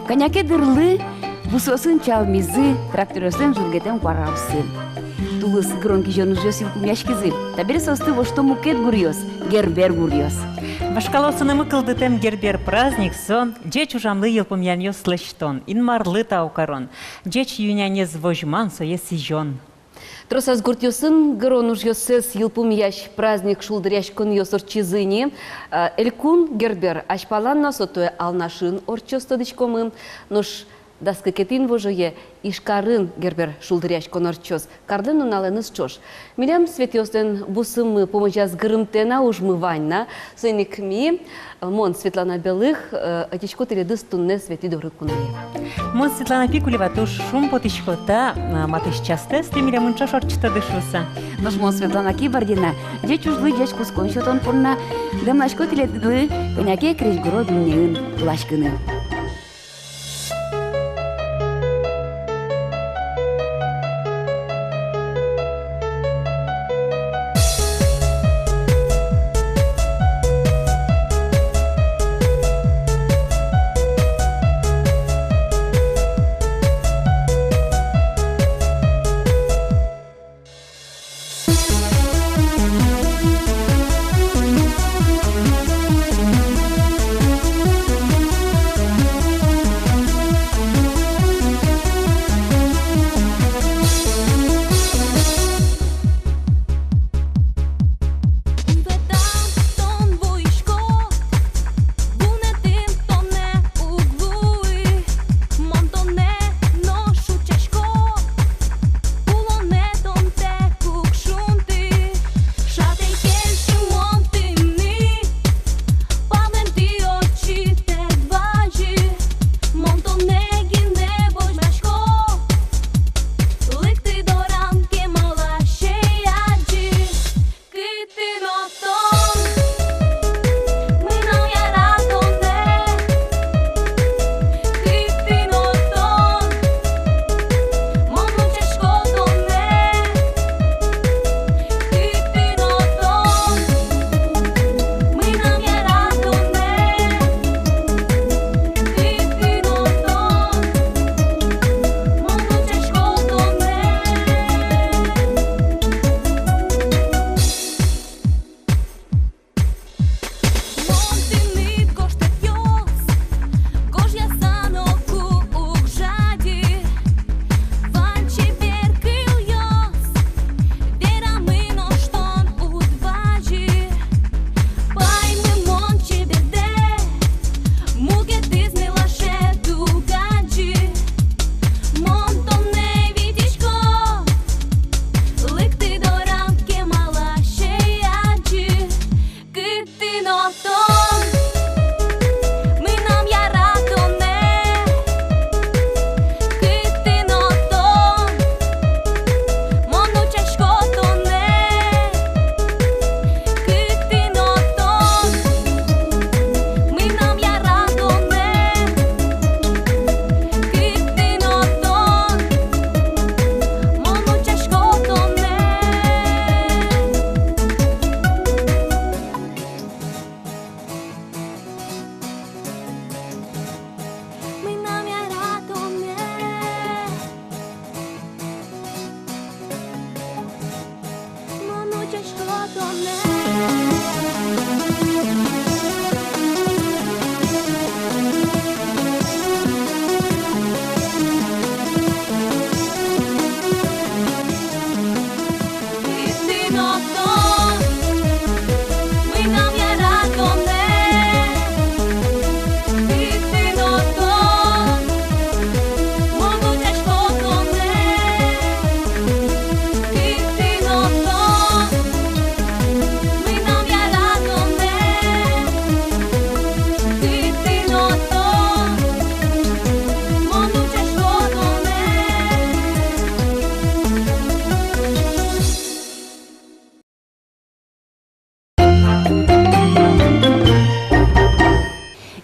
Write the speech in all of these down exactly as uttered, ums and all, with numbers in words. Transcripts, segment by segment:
Кӧня ке дырлы бусыосын чалмизы тракторъёслэн жургетэм куараоссы. Тулыс гырон-кизён ужъёс йылпумъяськизы. Табере соосты вошто мукет гуръёс, Гербер гуръёс. Вашкалаосынымы кылдытэм Гербер праздник — со ӟеч ужамлы йылпумъянъёс лэсьтон, Инмарлы тау карон, ӟеч ю-нянез возьман, сое сӥзён. Тросаз гуртъёсын гырон ужъёссэс йылпумъясь праздник шулдыръяськонъёс ортчизы ини. Э, Элькун Гербер азьпалан но со туэ Алнашын ортчоз, тодӥськомы. Нош дас кыкетӥ инвожое Ижкарын Гербер шулдыръяськон ортчоз, карлэн нуналэныз ӵош. Милям Светиослэн бусымы пумозяз гырымтэ на, ужмы вань на. Соин ик ми, мон, Светлана Белых, э, ӧтисько тӥледыз туннэ Свети доры куное. Мон, Светлана Пикулева, туж шумпотӥсько та, а, матысь частэсты милемын ӵош ортчытоды шуыса. Нош мон, Светлана Кибардина, ӟеч ужлы ӟеч кутскон сётон понна дэмласько тӥледлы кӧня ке крезьгуро дуннеын улӥськыны.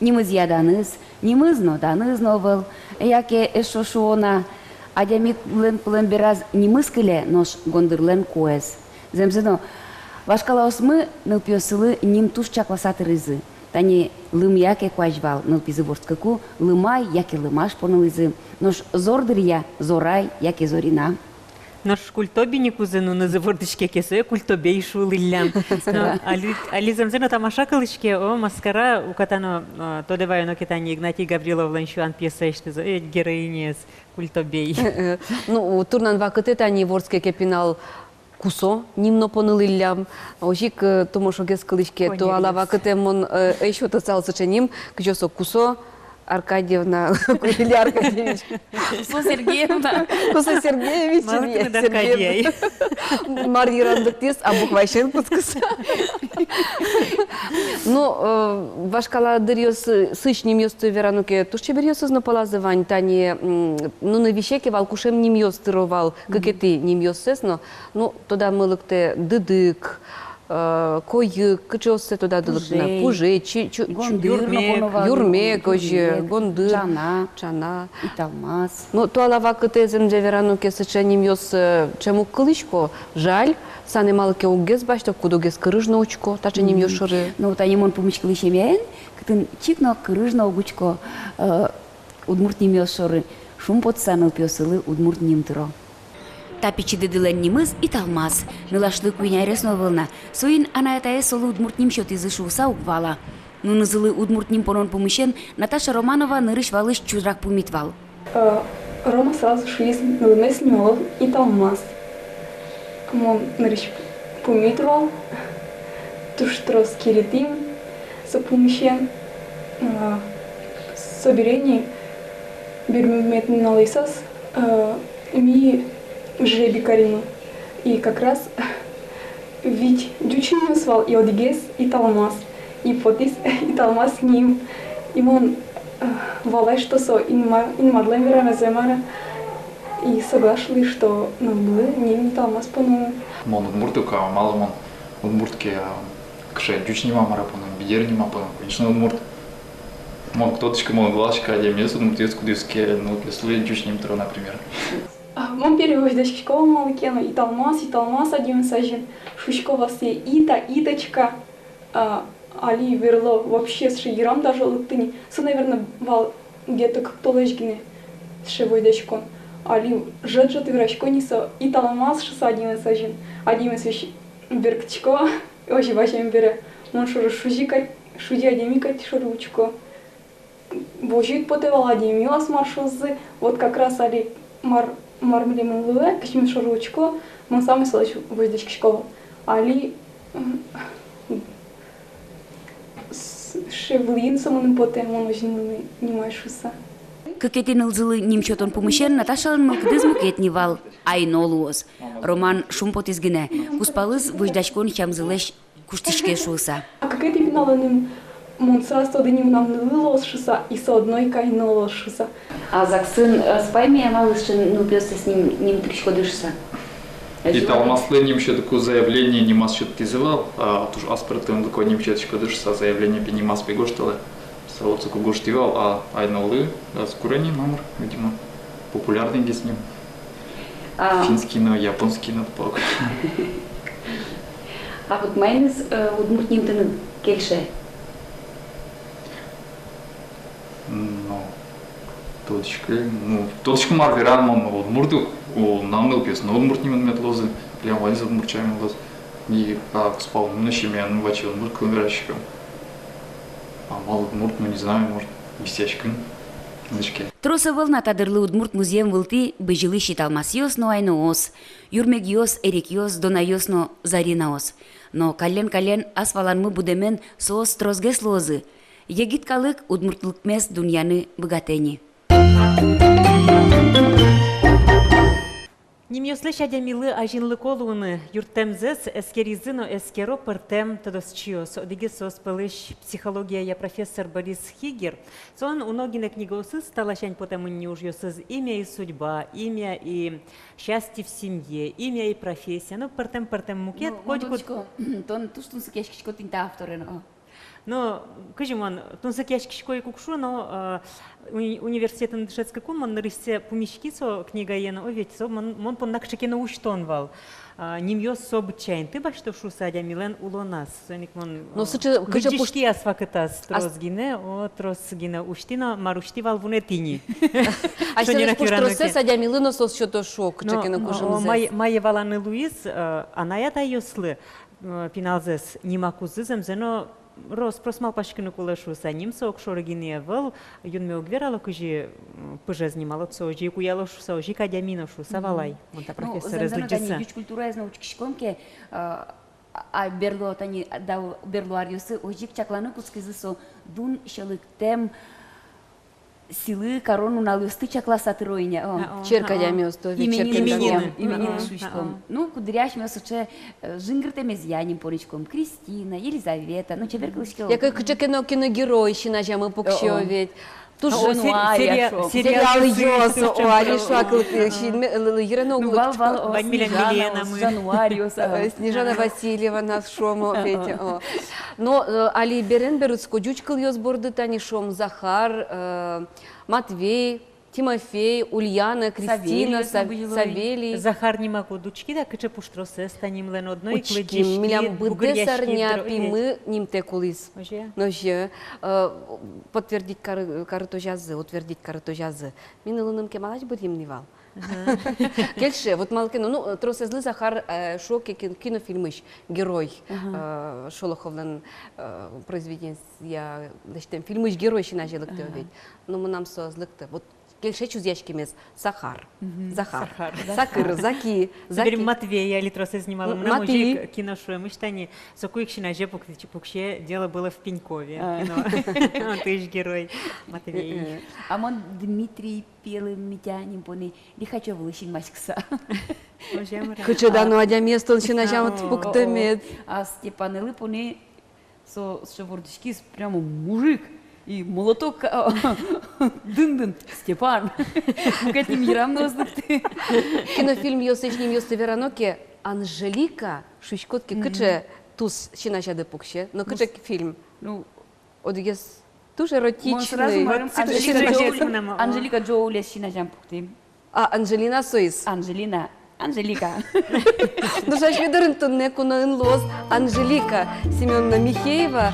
Нимызъя даныз, нимыз но даныз но ӧвӧл, яке эшшо шуо на, адямилэн кулэм бераз нимыз кыле, нош гондырлэн куэз. Зэмзэ но, вашкалаосмы нылпиоссылы ним туж чакласа тыризы. Тани лымъя ке куазь вал, нылпизы вордскыку Лымай яке Лымаш понылӥзы. Нош зор дыръя Зорай яке Зорина. Нош культобей никузы нунызы вордӥське ке, сое культобей шуылӥллям. Но али, али зэмзэ но тамаша кылӥське, о, маскара, уката но, а, тодэ ваёно ке, тани Игнатий Гавриловлэн «Сюан» пьесаысьтыз, э, героиняез культобей. Э, э. Ну, турнан вакытэ тани вордске ке пинал, Кусо ним но понылӥллям. Озьы ик, э, тумошогес кылӥське. Туала вакытэ мон, э, ӧй сётысал сыӵе ним, кызьы со Кусо Аркадьевна, или Аркадьевич. Кусо Сергеевна. Кусо Сергеевич, малы тыныд Аркадьевна. Мар йырам лыктӥз, а букваысен кутскыса. Ну, э, вашкала дыръёсы, сыӵе нимъёсты верано ке, туж чеберъёсыз но пӧлазы вань, тани, м, нуны висе ке вал, кушем нимъёс тыро вал, кыкетӥ нимъёссэс но, ну, тодамы лыктэ Дыдык, э, Койык, кыӵеоссэ тодады лыктэ на? Пужей. Пужей, чи-, чу-, чу-, Гондыр но, Юрмек. Юрмек, озьы, Гондыр. Чана. Чана. Италмас. Ну, туала вакытэ, зэмзэ верано ке, сыӵе нимъёс, э, ӵем уг кылӥсько, жаль, санэ, малы ке огез басьто, кудогез кырыж но учко таӵе нимъёс шоры. Ну, тани мон пумиськылӥ семьяен, кытын чик но кырыж но уг учко, э, удмурт нимъёс шоры, шумпотыса нылпиоссылы удмурт ним тыро. Та пичи дыдылэн нимыз Италмас. Нылашлы куинь арес но ӧвӧл на. Соин анай-атаез солы удмурт ним сётӥзы шуыса уг вала. Нунызылы удмурт ним понон пумысен Наташа Романова нырысь-валысь чудрак пумит вал. Э, Рома сразу шуиз: «Нылымес нималом Италмас». Мон нырысь пумит вал, туж трос керетӥм со пумысен, э, собере ни берпуметӥ нуналъёсаз, э, ми жребий каримы. И как раз вить ӟуч нимъёс вал, и одӥгез Италмас. И потӥз Италмас ним. И мон, э, валай, что со Инмар, Инмарлэн верамезэ мар-а. И соглаш луи, что ныллы ним Италмас поном. Мон удмурт ук, а малы мон удмурт ке, а, кыӵе ӟуч ним-а, мар-а поном, бигер ним-а поном, конечно, удмурт. Мон уг тодӥськы, мон уг валаськы адямиез, удмуртъёс, кудъёсыз ке нылпиослы ӟуч ним тыро, например. А, мон первой возьдаськисько вал малы ке но: «Италмас, Италмас» адямиос азьын. Шуисько вал сое Ита, Иточка. А, али берло вообще сыӵе йырам даже лыктэ ни. Со, наверно, вал где-то кык толэзь гинэ сыӵе возьдаськон. Али ӝыт-ӝыт верасько ни со Италмас шуыса адямиос азьын. Адямиос весь берыктӥсько, озьы вазем бере. Мон шоры шузи кадь, шузи адями кадь шоры учко. Возьыт потэ вал адямиос мар шуозы, вот как раз али мар, мар милемын луэ, кызьы ми шоры учко, мон самой солэсь возьдаськисько вал. Али, м, с-, сыӵе вылӥын со мыным потэ, мон озьы нылы нимай шуыса. Кыкетӥ нылзылы ним сётон пумысен Наташалэн мылкыдыз мукет ни вал, Айно луоз. Роман шумпотӥз гинэ, кузпалыз возьдаськон сямзылэсь куштӥське шуыса. А кыкетӥ пиналэным мон сразу тодӥ ни, мынам нылы луоз шуыса, и со одно ик Айно луоз шуыса. А ЗАГСын, э, ӧз пайме-а, малы сыӵе нылпиослэсь ним, ним тырӥськоды шуыса? Италмаслы ним сётыку заявление нимаз сётӥзы вал, а, туж аспӧртэмлыко ним сётӥськоды шуыса заявление пе нимаз пе гожтэлэ. Сразу соку гожтӥ вал, а Айнолы, да, скоро ни номыр, видимо, популярный гес ним. А. Финский но, японский но тупак. А вот маиныз, э, удмурт ним тыныд кельше? Ну, тодӥськы, ну, тодӥськы, мар вераны, мон удмурт ук, о, мынам нылпиосы но удмурт нимен мед луозы, прям ваньзы удмурт сямен луоз. И, а, кузпалмы но, семьяын но ваче удмурт кылын вераськом. А малы удмурт, ну, не знаю, может, висъяськыны кылӥське. Трос ӧвӧл на та дырлы удмурт музъем вылтӥ бызьылӥсь Италмасъёс но Айноос, Юрмегъёс, Эрикъёс, Донайёс но Заринаос. Но каллен-каллен ас валанмы будэмен соос тросгес луозы. Егит калык удмуртлыкмес дунъяны быгатэ ни. Нимъёслэсь адямилы азинлыко луыны юрттэмзэс эскеризы но эскеро пӧртэм тодосчиос. Одӥгез соос пӧлысь психологияя профессор Борис Хигер. Солэн уно гинэ книгаосыз та ласянь потэмын ни ужъёсыз: «Имя и судьба», «Имя и счастье в семье», «Имя и профессия». Ну, пӧртэм-пӧртэм мукет. Ну, котькуд. Мон тодӥсько, тон туж тунсыкъяськиськод ини та авторен, о. Но кызьы мон тунсыкъяськисько ик уг шу, но, э, уни-, университетын дышетскыкум, мон нырысьсэ пумиськи со книгаен, о, ведь со мон, мон понна кыӵе ке но усьтон вал. А, нимъёс со быдӟа инты басьто шуыса адямилэн улоназ. Соин ик мон, но, э, сыӵе, кыӵе пуш-, лыдӟиськи ас вакытаз, ас трос гинэ, о, трос гинэ усьтӥ но, мар усьтӥ вал, вунэтӥ ини. Асьсэлэсь пуштросэз адямилы но соос сёто шуо, кыӵе ке но, но, кужымзэс. Мае, мае валаны луиз, э, анай-атайёслы, э, пиналзэс нимакузы зэмзэ но рос-прос малпаськыны кулэ шуыса, ним со огшоры гинэ ӧвӧл, юнме уг верало, кызьы, м, пыжез нималод, со озьы ик уяло шуыса, озьы ик адями но шуыса вал ай. Мгм. Мон та профессорез лыдӟыса. Ну, зэмзэ но тани ӟуч культураез но учкиськом ке, а, а, берло тани, да, берло аръёсы озьы ик чакланы кутскизы со дун сьӧлыктэм сӥлы карон нуналъёсты чакласа тыро ини, о. А, о, черк адямиосты, о, ведь именины, черк адямиосты. Именины шуиськом. А, а. Ну, куддыръя асьмеос сыӵе, э, жингыртэмезъя ним понӥськом. Кристина, Елизавета, ну, чебер кылӥське. Яке кыӵе ке но киногерой син азямы пуксе, о, ведь. Туж, о, се-, сериал, сериал, сериал, сериалъёс, о, али шуак лык-, синме-, лы-, лы-, йырен, ну, уг лык-, вал, вал, о, Снежана, Снежана, о, Снежана Васильева нас шуом, о, ведь, о. Но, э, али берен берытско ӟуч кылъёс борды, тани шуом Захар, э, Матвей, Тимофей, Ульяна, Кристина, Савелий, Сав-, Савелий. Захар нимак уд учки-а, кыӵе пуштросэз та нимлэн? Одно ик лыдӟиськи, милям быдэс арня пимы нимтэк улӥз. Озьы-а? Озьы. Э, подтвердить кары-, карытозязы, утвердить карытозязы. Мин улыным кемалась бырйим ни вал. Ага. Кельше, вот малы ке но, ну, тросэзлы Захар, э, шуо ке, кин-, кинофильмысь герой, ага, э, Шолоховлэн, э, произведениезъя лэсьтэм фильмысь герой син азе лыктэ, ага, ведь. Но мынам со ӧз лыкты. Вот кельше чузъяськемез Сахар. Мгм. Захар. Сахар. Сакыр, Заки, Заки. Теперь Матвей али тросэз нималом. М-, мынам Матвей. Озьы ик кино шуэмысь тани, соку ик син азе пук-, пуксе «Дело было в Пенькове». А. Кино. Отысь герой Матвей. Э-э. А мон Дмитрий пиелы Митя ним понӥ Лихачёвлы синмаськыса. Озьы-а, мар-а? Кыӵе дано адямиез тон син азямыд пуктэмед. А Степанлы понӥ, со сыӵе вордӥськиз, прямо мужик, и молоток, а, дын-дын, Степан. Мукет ним йырам но ӧз лыкты. Кинофильмъёсысь нимъёсты верано ке, Анжелика шуиськод ке, мгм, кыӵе тус син азяды пуксе, но кыӵе фильм? Ну, одӥгез туж эротичный. Мон сразу марым, вот Анжелика Джоули, Анжелика Джоулиез син азям пуктӥ. А, Анжелина соиз? Анжелина. Анжелика. Ну, значит, ми дорын туннэ куноын луоз Анжелика Семёновна Михеева.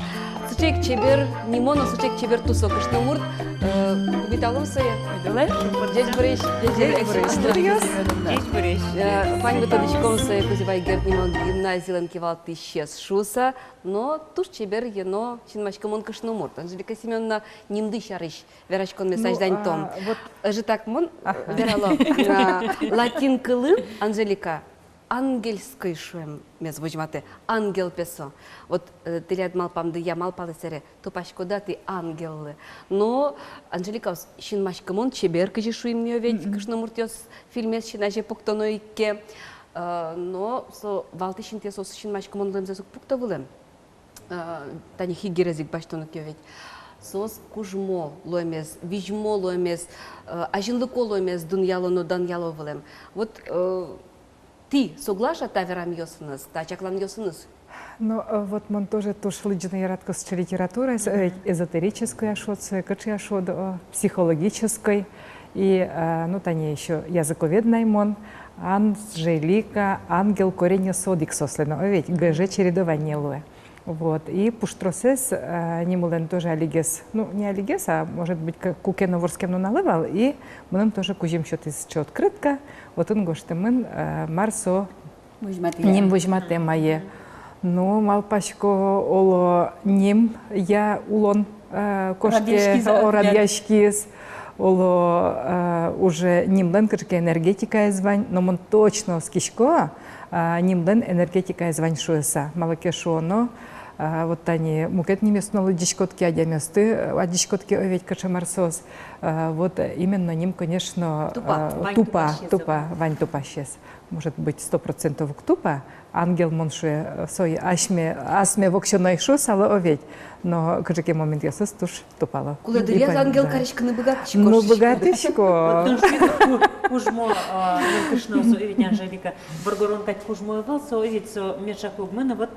Сыӵе ик чебер нимо но сыӵе ик чебер тусо кышномурт. Э, кубиталом сое. Ойдолэ. Ӟечбуресь. Ӟечбуресь. Ӟечбуресь. Э, ваньмы тодӥськом сое Кузебай Герд нимо гимназилэн кивалтӥсез шуыса. Но туж чебер ено синмаськымон кышномурт. Анжелика Семёновна, нимды сярысь вераськонмес азьланьтом. Ну, а, вот. Ӧжытак мон, аха, верало. А, латин кылын Анжелика ангельской шуэммес возьматэ. Ангел, пе, со. Вот, э, тӥляд малпамдыя малпалэ сэре, тупаськоды-а тӥ ангеллы. Но Анжеликаос синмаськымон чебер, кызьы шуим ни ведь, мгм, кышномуртъёс фильмез син азе пуктоно ик ке. Э, но со валтӥсь интые соос синмаськымон луэмзэс уг пукто вылэм. Э, тани хигерез ик басьтоно ке ведь. Соос кужмо луэмез, визьмо луэмез, э, азинлыко луэмез дунъяло но данъяло вылэм. Вот, э, тӥ соглаш-а та верамъёсыныз, та чакланъёсыныз? Ну, э, вот мон тоже туж лыдӟыны яратӥсько сыӵе литератураез, э, эзотерической-а шуод сое, кыӵе-а шуод, э, психологической. И, э, ну, тани ещё языковед на ай мон, Анжелика, ангел, кореньёссы одӥг соослэн, о ведь, г ж чередование луэ. Вот, и пуштросэз, э, нимылэн тоже алигес, ну, не алигес, а, может быть, к-, куке но вордскем нуналы вал, и мыным тоже кузьым сётӥз сыӵе открытка, отын гожтэмын, э, мар со возьматэ, ним возьматэ мае. Ну, малпасько, оло, нимъя улон, э, кошке, радъяськиз, о, радъяськиз, оло, э, уже нимлэн кыӵе ке энергетикаез вань, но мон точно оскисько, э, нимлэн энергетикаез вань шуыса. Малы ке шуоно, э, вот тани мукет нимъёсты но лыдӟиськод ке, адямиосты, э, адӟиськод ке, о ведь, кыӵе мар соос. Э, вот, э, именно ним, конечно, тупа, э, вань тупа, тупасез, тупа, вань тупасез. Может быть, сто процентов уг тупа, ангел мон шуэ, э, сое асьме, асме воксё но ӧй шуысал, о ведь, но кыӵе ке моментъёсыз туж тупало. Кулэ дыръяз ангел кариськыны быгатӥсько. Ну, быгатӥсько. Вот тон шуид, ку-, кужмо, а, нылкышно со, о ведь, Анжелика. Воргорон кадь кужмо ӧвӧл со, о ведь, со мешак уг мыны, вот.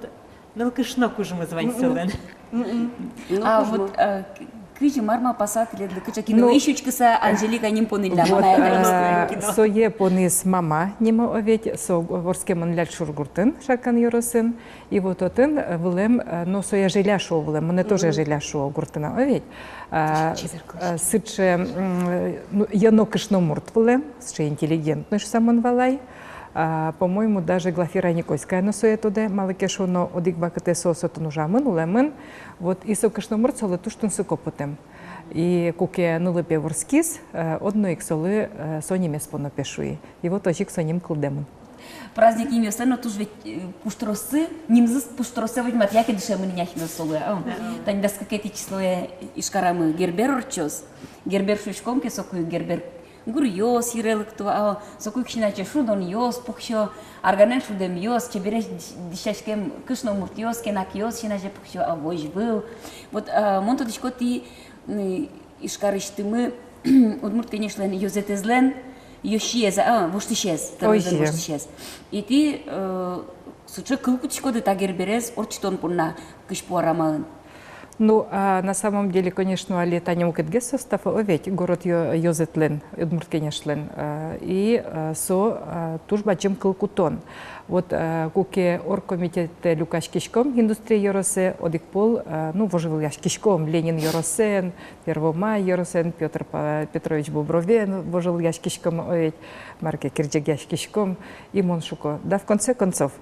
Нылкышно кужмыз вань солэн. Ну, а кужмо. Вот, э, к-, кызьы, мар малпаса тӥледлы, кыӵе киноысь учкыса Анжелика ним понӥллям, вот, мар, э, кино. Сое понӥз «Мама» нимо, о ведь, со вордскемын Ляльшур гуртын, Шаркан ёросын. И вот отын, э, вылэм, э, но сое Желя шуо вылэм, монэ тоже Желя шуо гуртын, о ведь. А, чебер кылысь. Э, сыӵе, м, ну, ёно кышномурт вылэм, сыӵе интеллигентной шуса мон валай. А, по-моему, даже Глафира Никольская но сое тодэ, малы ке шуоно, одӥг вакытэ соос отын ужамын, улэмын. Вот, и со кышномурт солы туж тунсыко потэм. И куке нылы пе вордскиз, э, одно ик солы, э, со нимез поно пе шуи. И вот озьы ик со ним кылдэмын. Праздник нимъёслэн но туж ведь, э, пуштроссы, нимзэс пуштросэ возьматъя ке дышемын ини асьмеос солы, а? Да. Тани дас кыкетӥ числое Ижкарамы Гербер ортчоз. Гербер шуиськом ке, соку Гербер гуръёс йыре лыкто, а, соку ик син аче шудонъёс пуксё, арганэн шудэмъёс, чебересь дӥсь-, дӥсяськем кышномуртъёс, кенакъёс син аче пуксё, а, возь выл. Вот, а, мон тодӥсько, тӥ, м, Ижкарысьтымы Удмурт Кенешлэн ёзэтэзлэн ёзчиез, а, воштӥсез, тӧроезлэн воштӥсез. И тӥ, э, сыӵе кыл кутӥськоды та Герберез ортчытон понна Кызьпу арамаын. Ну, а, на самом деле, конечно, али тани мукетгес состав, о ведь, город ё-, ёзэтлэн, Удмурт Кенешлэн, э, и, э, со, э, туж бадӟым кыл кутон. Вот, э, куке оргкомитетэ люкаськиськом Индустрия ёросэ, одӥг пол, э, ну, вожвылъяськиськом Ленин ёросэн, Первомай ёросэн, Пётр Па-, Петрович Бобровен вожвылъяськиськом, о ведь, мар ке, керӟегъяськиськом, и мон шуко: да, в конце концов,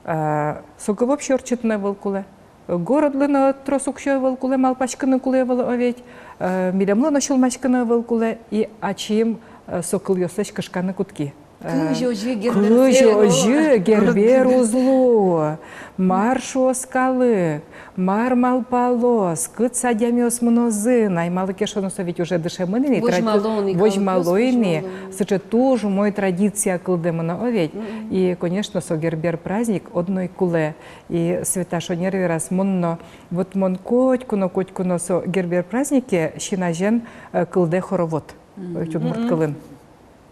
э, соку вообще ортчытыны ӧвӧл кулэ. Городлы но трос уксё ӧвӧл кулэ, малпаськыны кулэ ӧвӧл, о ведь, э, милемлы но сюлмаськыны ӧвӧл кулэ, и ачим, э, со кылъёслэсь кышканы кутски. Э, кызьы озьы Гербер, кызьы озьы Гербер уз луы, мар шуоз калык, мар малпалоз, кытсы адямиос мынозы на, малы ке шуоно, со ведь уже дышемын ини, возьмало ини, тради-, возьмало ини, возьмало ини. Сыӵе туж умой традиция кылдэмын, о ведь. Мгм. И, конечно, со Гербер праздник одно ик кулэ. И Света шонер вераз, мон но, вот мон котьку но, котьку но со Гербер празднике син азен, э, кылдэ хоровод. Мгм. Удмурт кылын.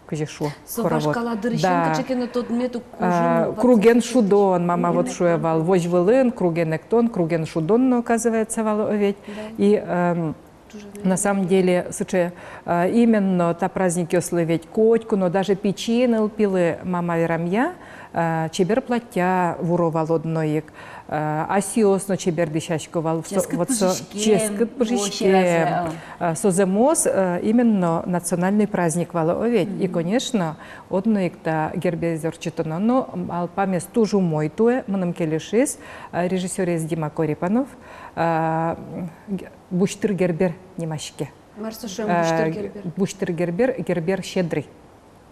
Кызьы шуо, со хоровод. Вашкала дырысен, да, кыӵе ке но тодмет ук, а, кужым, круген шудон, мама вот шуэ вал, возь вылын круген эктон, круген шудон но, оказывается, вал, о ведь. Да. И, эм, на самом деле, сыӵе, а, именно та праздникъёслы ведь котьку но, даже пичи нылпилы, мама верамъя, а, чебер платья вуро вал одно ик, а, асьсэос но чебер дӥсясько вал, со, ческыт вот со, пыжиськем, ческыт пыжиськем, вообще разэ, а. А, со зэмос, а, именно национальный праздник вал, о ведь. И, конечно, одно ик та Герберез ортчытоно но, малпамез туж умой туэ, мыным кельшиз, а, режиссёрез Дима Корепанов, а, г-, «Бусьтыр Гербер» нимаське. Мар со шуэм, а, «Бусьтыр Гербер»? «Бусьтыр Гербер», Гербер щедрый.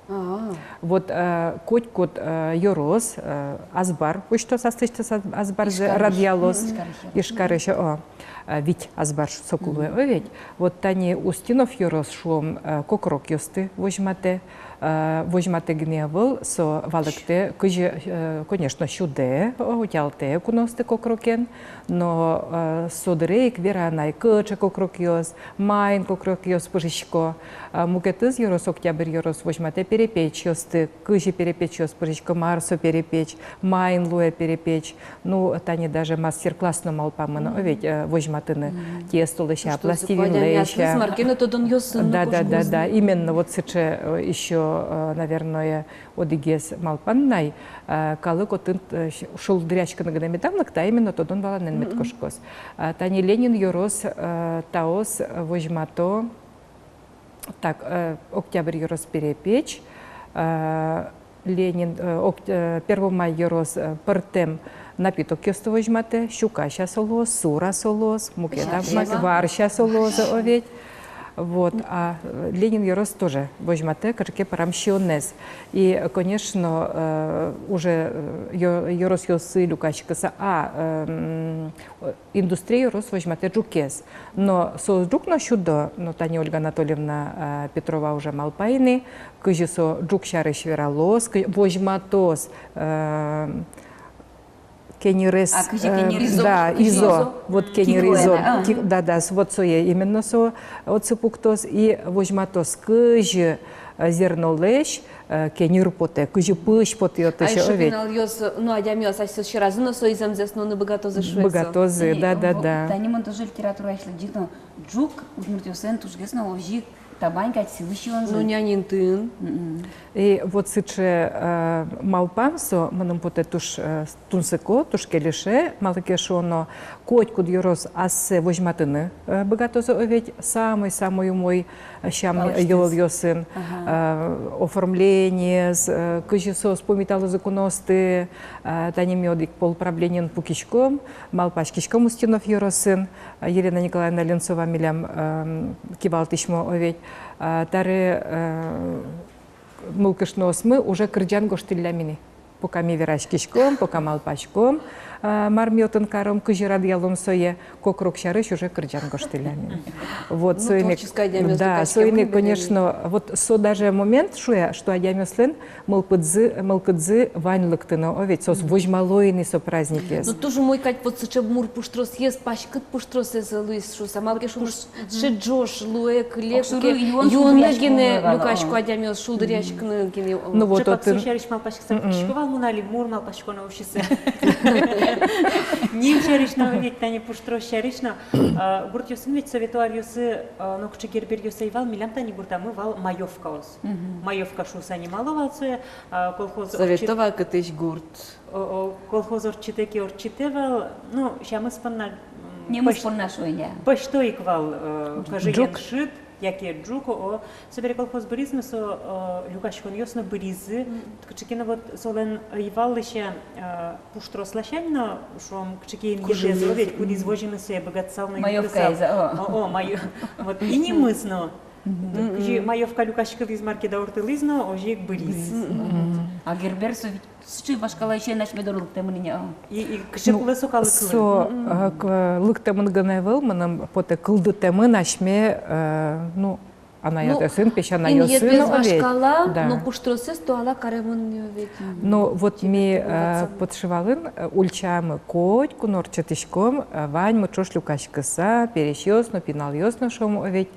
А. Вот, э, котькуд, э, ёрос, э, азбар усьтоз, аслэсьтыз аз-, азбарзэ радъялоз. Ижкарысь. Мгм. Ижкарысь, о, э, вить азбар соку луэ, о ведь. Вот тани Устинов ёрос, шуом, э, кокрокъёсты возьматэ, э, возьматэ гинэ ӧвӧл, со валэктэ, кызьы, э, конечно, сюдэ, о, утялтэ куноосты кокрокен, но, э, со дыре ик вераны ай, кыӵе кокрокъёс, маин кокрокъёс пыжисько. А, мукетыз ёрос, Октябрь ёрос, возьматэ перепечъёсты, кызьы перепечъёс пыжисько, мар со перепеч, маин луэ перепеч. Ну, тани даже мастер-класс но малпамын, о ведь, э, возьматыны. Мгм. Тестолэсь, пластилинлэсь. Мар ке но тодонъёсын. Да, да, да, да. Именно вот сыӵе, э, ещё, э, наверное, одӥгез малпан на ай, э, калык отын, э, ш-, шулдыръяськыны гинэ медам лыкты, а именно тодон-валанэн мед кошкоз. А, тани Ленин ёрос, э, таос, э, возьмато, так, э, Октябрь ёрос перепеч, э, Ленин, э, Ок-, э, Первомай ёрос, э, пӧртэм напитокъёсты возьматэ, сюка ся со луоз, сура со луоз, мукет а, варся со луоз, о ведь. Вот, а, э, Ленин ёрос тоже возьматэ кыӵе ке пӧрам сиёнэз. И, конечно, э, уже, э, ё-, ёросъёсы люкаськыса, а, эм, э, Индустрия ёрос возьматэ ӝукез. Но соос ӝук но сюдо, но тани Ольга Анатольевна, э, Петрова уже малпа ини, кызьы со ӝук сярысь вералоз, кы-, возьматоз, э, кенерез, а, кызьы, э, кенерез, да, изо, изо, вот кенерез изо. Кик луэ на, а. Кик, да, да, с-, вот сое, именно со отсы пуктоз и возьматоз, кызьы, э, зернолэсь, э, кеньыр потэ, кызьы пызь потэ отысь, а ещё ведь. Пиналъёс, ну, адямиос асьсэос сьӧразы но со изэмзэс нуыны быгатозы шуэ со. Быгатозы, и да, да, вот да. Тани мон тоже литератураысь лыдӟи но, ӝук удмуртъёслэн тужгес но озьы ик табань кадь сӥлы сиёнзы. Ну, нянь интыын. Мгм. И вот сыӵе, э, малпам со, мыным потэ, туж, э, тунсыко, туж кельше, малы ке шуоно, котькуд ёрос ассэ возьматыны, э, быгатоз, о, ведь самой-самой умой, э, сям йылолъёсын, ага, э, оформлениез, э, кызьы соос пумиталозы куноосты, э, тани ми одӥг пол правлениын пукиськом, малпаськиськом Устинов ёросын, э, Елена Николаевна Ленцова милям, э, кивалтӥсьмы, о, ведь, э, таре, э, нылкышноосмы уже кырӟан гожтӥллям ини. Пока ми вераськиськом, пока малпаськом, а, мар ми отын каром, кызьы радъялом сое, кокрок сярысь уже кырӟан гожтӥллям ини. Вот, ну, соин ик, творческой адямиос, да, соин ик, конечно, вот со даже момент шуэ, что адямиослэн мылкыдзы, мылкыдзы вань лыктыны, о, ведь соос возьмало ини со праздникез. Ну, туж умой кадь, вот сыӵе мур пуштросъёс, паськыт пуштросэз луиз шуыса, малы ке шуоно, сыӵе ӝож луэ, кыле, куке юонлы гинэ люкасько адямиос, шулдыръяськыны гинэ. Ну вот, отын со сярысь малпаськыса пукисько вал мон али, мур малпаськоно усьыса. Ним сярысь но, ведь тани пуштрос сярысь но, а, гуртъёсын ведь совето аръёсы, а, нокыӵе Герберъёс ӧй вал, милям тани гуртамы вал маёвкаос. Мгм. Маёвка шуыса нимало вал сое, а, колхоз. Совето вакытысь гурт. О, о, колхоз ортчытэ ке, ортчытэ вал, ну, сямыз понна, м, немыз пӧсь-, понна шуэ, я. Пӧсьто ик вал, э, кӧжыен шыд, яке ӝук, о, о. Собере колхоз быриз но, со, э, люкаськонъёс но быризы. Мгм. Кыӵе ке но вот солэн ӧй вал лэся, э, пуштрос ласянь но, шуом, кыӵе ке инъетэз, о, ведь, кудӥз возьыны сое быгатысал но юрттысал. Маёвкаез, о. О, о, маё-, вот, и нимыз но. Мгм. Кызьы маёвка люкаськылӥз, мар ке дауртылӥз но, озьы ик быриз. Мгм. А Гербер со ведь сыӵе вашкалаысен асьме доры лыктэмын ини, а. И, и кыӵе кулэ со калыклы. Со, а, к-, лыктэмын гинэ ӧвӧл, мыным потэ, кылдытэмын асьме, э, ну, анай-атайёсын, песянайёсын, инъетбес но ведь вашкала, да, но пуштросэз туала каремын ни ведь. Ну, вот ми, э, Подшивалын, э, ульчаямы котьку но ортчытӥськом, э, ваньмы ӵош люкаськыса, пересьёс но, пиналъёс но, шуом, о, ведь,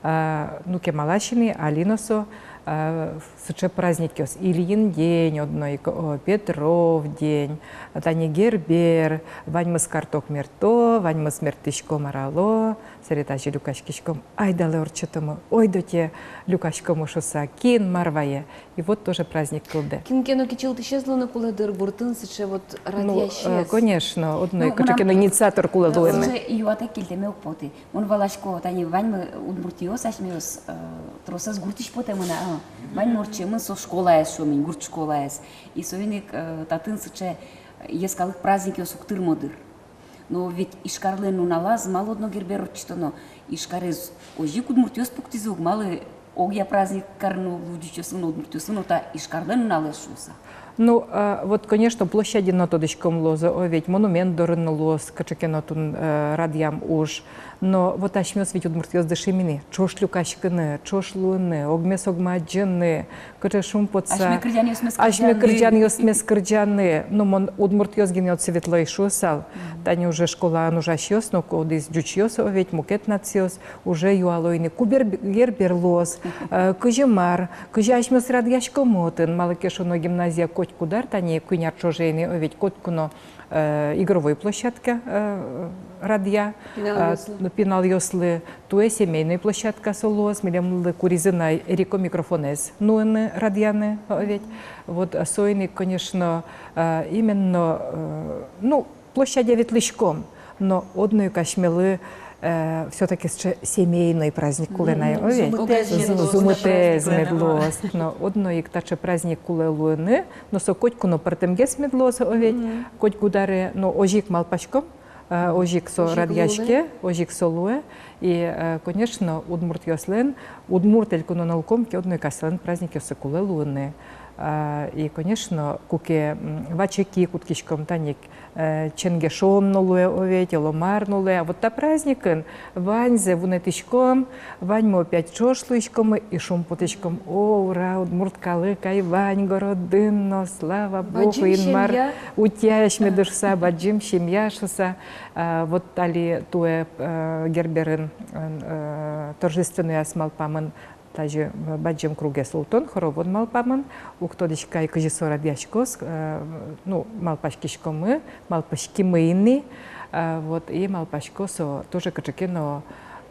э, ну, кемалась ини, али но со, э, сыӵе праздникъёс: Ильин день одно ик, о, Петров день, тани Гербер, ваньмыз карток мерто, ваньмыз мерттӥсько, марало, собере тазьы люкаськиськом, айдалэ ортчытомы, ойдо те люкаськомы шуыса, кин мар вае. И вот тоже праздник кылдэ. Кин ке но кичӧлтӥсез луыны кулэ дыр гуртын сыӵе вот радъясез. Ну, э, конечно, одно ик кыӵе ке но инициатор кулэ луыны. Сыӵе юатэк кельтэме уг поты. Мон валасько, тани ваньмы удмуртъёс асьмеос, э, тросэз гуртысь потэмын, а, ваньмы ортчемын со школаез, шуом ини, гурт школаез. И соин ик, э, татын сыӵе йӧскалык праздникъёс уг тырмо дыр. Но ведь Ижкарлэн нуналаз малы одно Гербер ортчытоно? Ижкарез озьы ик удмуртъёс пуктӥзы ук, малы огъя праздник карыны луэ ӟучъёслы но, удмуртъёслы но та Ижкарлэн нуналэз шуыса. Ну, а, вот, конечно, площадьын но тодӥськом луоз, о, ведь монумент дорын но луоз кыӵе ке но тун, э, радъям уж. Но вот асьмеос ведь удмуртъёс дышим ини ӵош люкаськыны, ӵош луыны, огмес огмы адӟыны, кыӵе шумпотса асьме кырӟанъёсмес кырӟаны. Ну, мон удмуртъёс гинэ отсы ветло ӧй шуысал. Мгм. Тани уже школаын ужасьёс но, кудӥз ӟучъёс, о, ведь мукет нациос, уже юало ини, ку Гербер луоз, э, кызьы мар, кызьы асьмеос радъяськомы отын, малы ке шуоно гимназия котькуд ар, тани куинь ар ӵоже ини, о, ведь котьку но, э, игровой площадка, э, радъя, э, пиналъёслы. Пиналъёслы, туэ семейной площадка со луоз, милемлы куризы на эрико микрофонэз нуыны, радъяны, о, ведь. Вот, э, соин ик, конечно, э, именно, э, ну, площадья ветлӥськом, но одно ик асьмелы, э, всё-таки сыӵе семейной праздник кулэ на, о, ведь. Зумытэз мед луоз. Зумытэз мед луоз. Но одно ик таӵе праздник кулэ луыны, но со котьку но пӧртэмгес мед луоз, о, ведь. Мгм. Котькуд аре, но озьы ик малпаськом, э, озьы ик со радъяське, озьы ик со луэ. И, э, конечно, удмуртъёслэн, Удмурт Элькунын улком ке, одно ик асьсэлэн праздникъёссы кулэ луыны. А, и, конечно, куке, м, ваче ки кутскиськом, тани ик, э, ченгешон но луэ, о, ведь, оло мар но луэ. А вот та праздникын ваньзэ вунэтӥськом, ваньмы опять ӵош луиськомы и шумпотӥськом: о, ура, удмурт калык ай вань городын но, слава богу, Инмар утья асьмеды шуыса, бадӟым семья шуыса. А, вот али туэ, э, Герберын, э, торжественной ас малпамын тазьы бадӟым кругез султон, хоровод малпамын, уг тодӥськы ай, кызьы со радъяськоз, э, ну, малпаськиськомы, малпаськимы ини, э, вот, и малпасько, со тоже кыӵе ке но,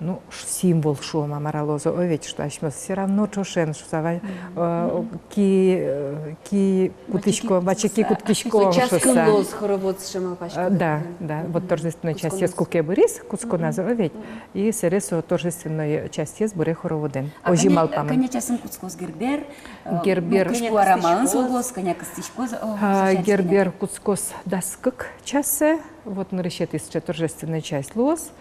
ну, ш-, символ шуом-а, мар-а луоз, о, ведь, что асьмеос всё равно ӵошен, что савай, э, ки, э, ки кутӥсько, ваче ки кутӥсько, со час кын шуса. Луоз хоровод сыӵе малпасько. Э, да, да, вот торжественной частьез куке быриз, кутсконаз, о, ведь. И сэре со торжественной частьез быре хороводэн. Озьы малпамын. Кӧня часын кутскоз Гербер? Э, Гербер. Ну, кыӵе ке арамаын со луоз, кӧня кыстӥськоз, о, а, со часть Гербер кӧня? Кутскоз дас кык часэ, вот нырысетӥез сыӵе торжественной часть луоз.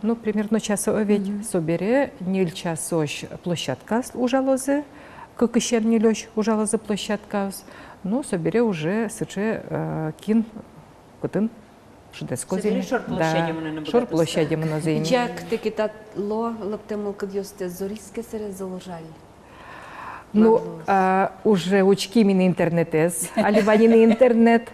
Ну, примерно часэ, о, ведь. Мгм. Собере ньыль часозь площадкаос ужалозы, кыкысен ньылёзь ужалозы площадкаос. Ну, собере уже сыӵе, э, кин кытын шудӥськоз ини. Собере шор площаде мыныны быгатоз. Да, шор площаде мынозы ини. Ӟеч ик тӥ кытад ло, лыктэ мылкыдъёстэс, зориз ке сэре, зол-а, жаль? Ну, а, уже учким ини интернетэз, али вань ини интернет,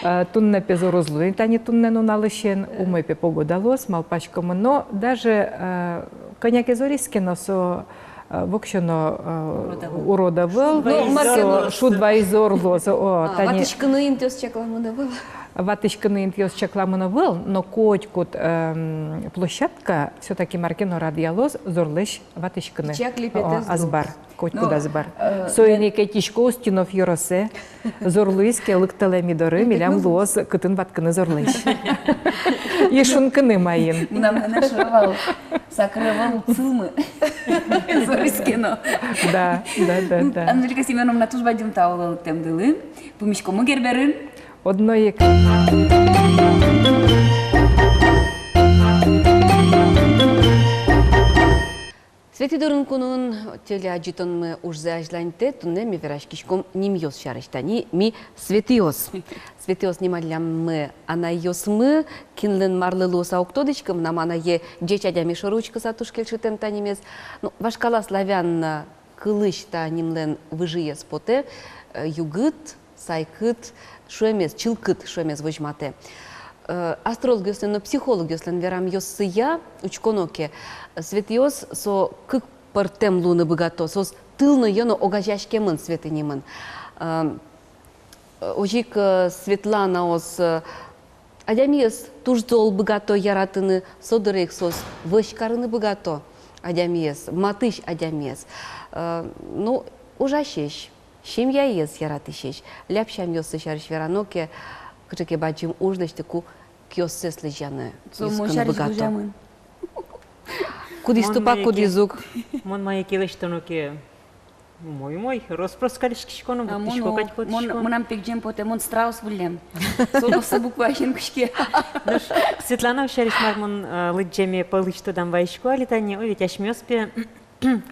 а, туннэ пе зор уз луы, тани туннэ нуналысен, умой пе погода луоз, малпаськомы, но даже, а, кӧня ке зориз ке но, со, а, воксё но, а, урод ӧвӧл. Урод ӧвӧл, шуд вайиз зор луоз, о, а, тани. Ватӥськыны интыос чакламын ӧвӧл. Ватӥськыны интыос чакламын ӧвӧл, но котькуд, эм, площадка всё-таки мар ке но радъялоз зорлэсь ватӥськыны. Ӟеч ик липетэ. О, азбар, котькуд азбар. Соин ик ӧтисько Устинов ёросэ. Зор луиз ке, лыктэлэ ми доры, милям луоз кытын ватскыны зорлэсь. И шункыны маин. Мынам нэнэ шуэ вал, сакыр ӧвӧл, утчылмы. Зориз ке но. Да, да, да, да. Анжелика Семёновна, туж бадӟым тау лыктэмдылы. Пумиськомы Герберын. Одно ик. «Светӥ дурын кунын» телеадӟытонмы ужзэ азьланьтэ. Туннэ ми вераськиськом нимъёс сярысь. Тани ми Светӥос. Светӥос нималляммы анайёсмы, кинлэн марлы луоз-а, уг тодӥськы, мынам анае ӟеч адями шоры учкыса туж кельшытэм та нимез. Ну, вашкала славян, э, кылысь та нимлэн выжыез потэ, э, югыт, сайкыт шуэмез, чылкыт шуэмез возьматэ. Э, астрологъёслэн но психологъёслэн верамъёссыя учконо ке, Светӥос со кык пӧртэм луыны быгато, соос тыл но ё но огазеяськемын Светӥ нимын. Э, озьы ик, э, Светланаос, э, адямиез туж зол быгато яратыны, со дыре ик соос вӧсь карыны быгато адямиез, матысь адямиез. Э, ну, ужасесь, семьяез яратӥсесь. Ляб сямъёссы сярысь верано ке, кыӵе ке бадӟым уж лэсьтыку киоссэс лэзьяны, со мон сярысь быгато. Кудӥз тупа, кудӥз уг. Мон мае ке лэсьтоно ке, умой, умой, рос-прос кариськисько но, а, быдтӥсько кадь, котӥсько. Мынам пегӟем потэ, мон страус выллем. Со но С букваысен кутске. Нош Светланаос сярысь мар мон, э, лыдӟеме пӧлысь тодам вайисько али тани, о, ведь асьмеос пе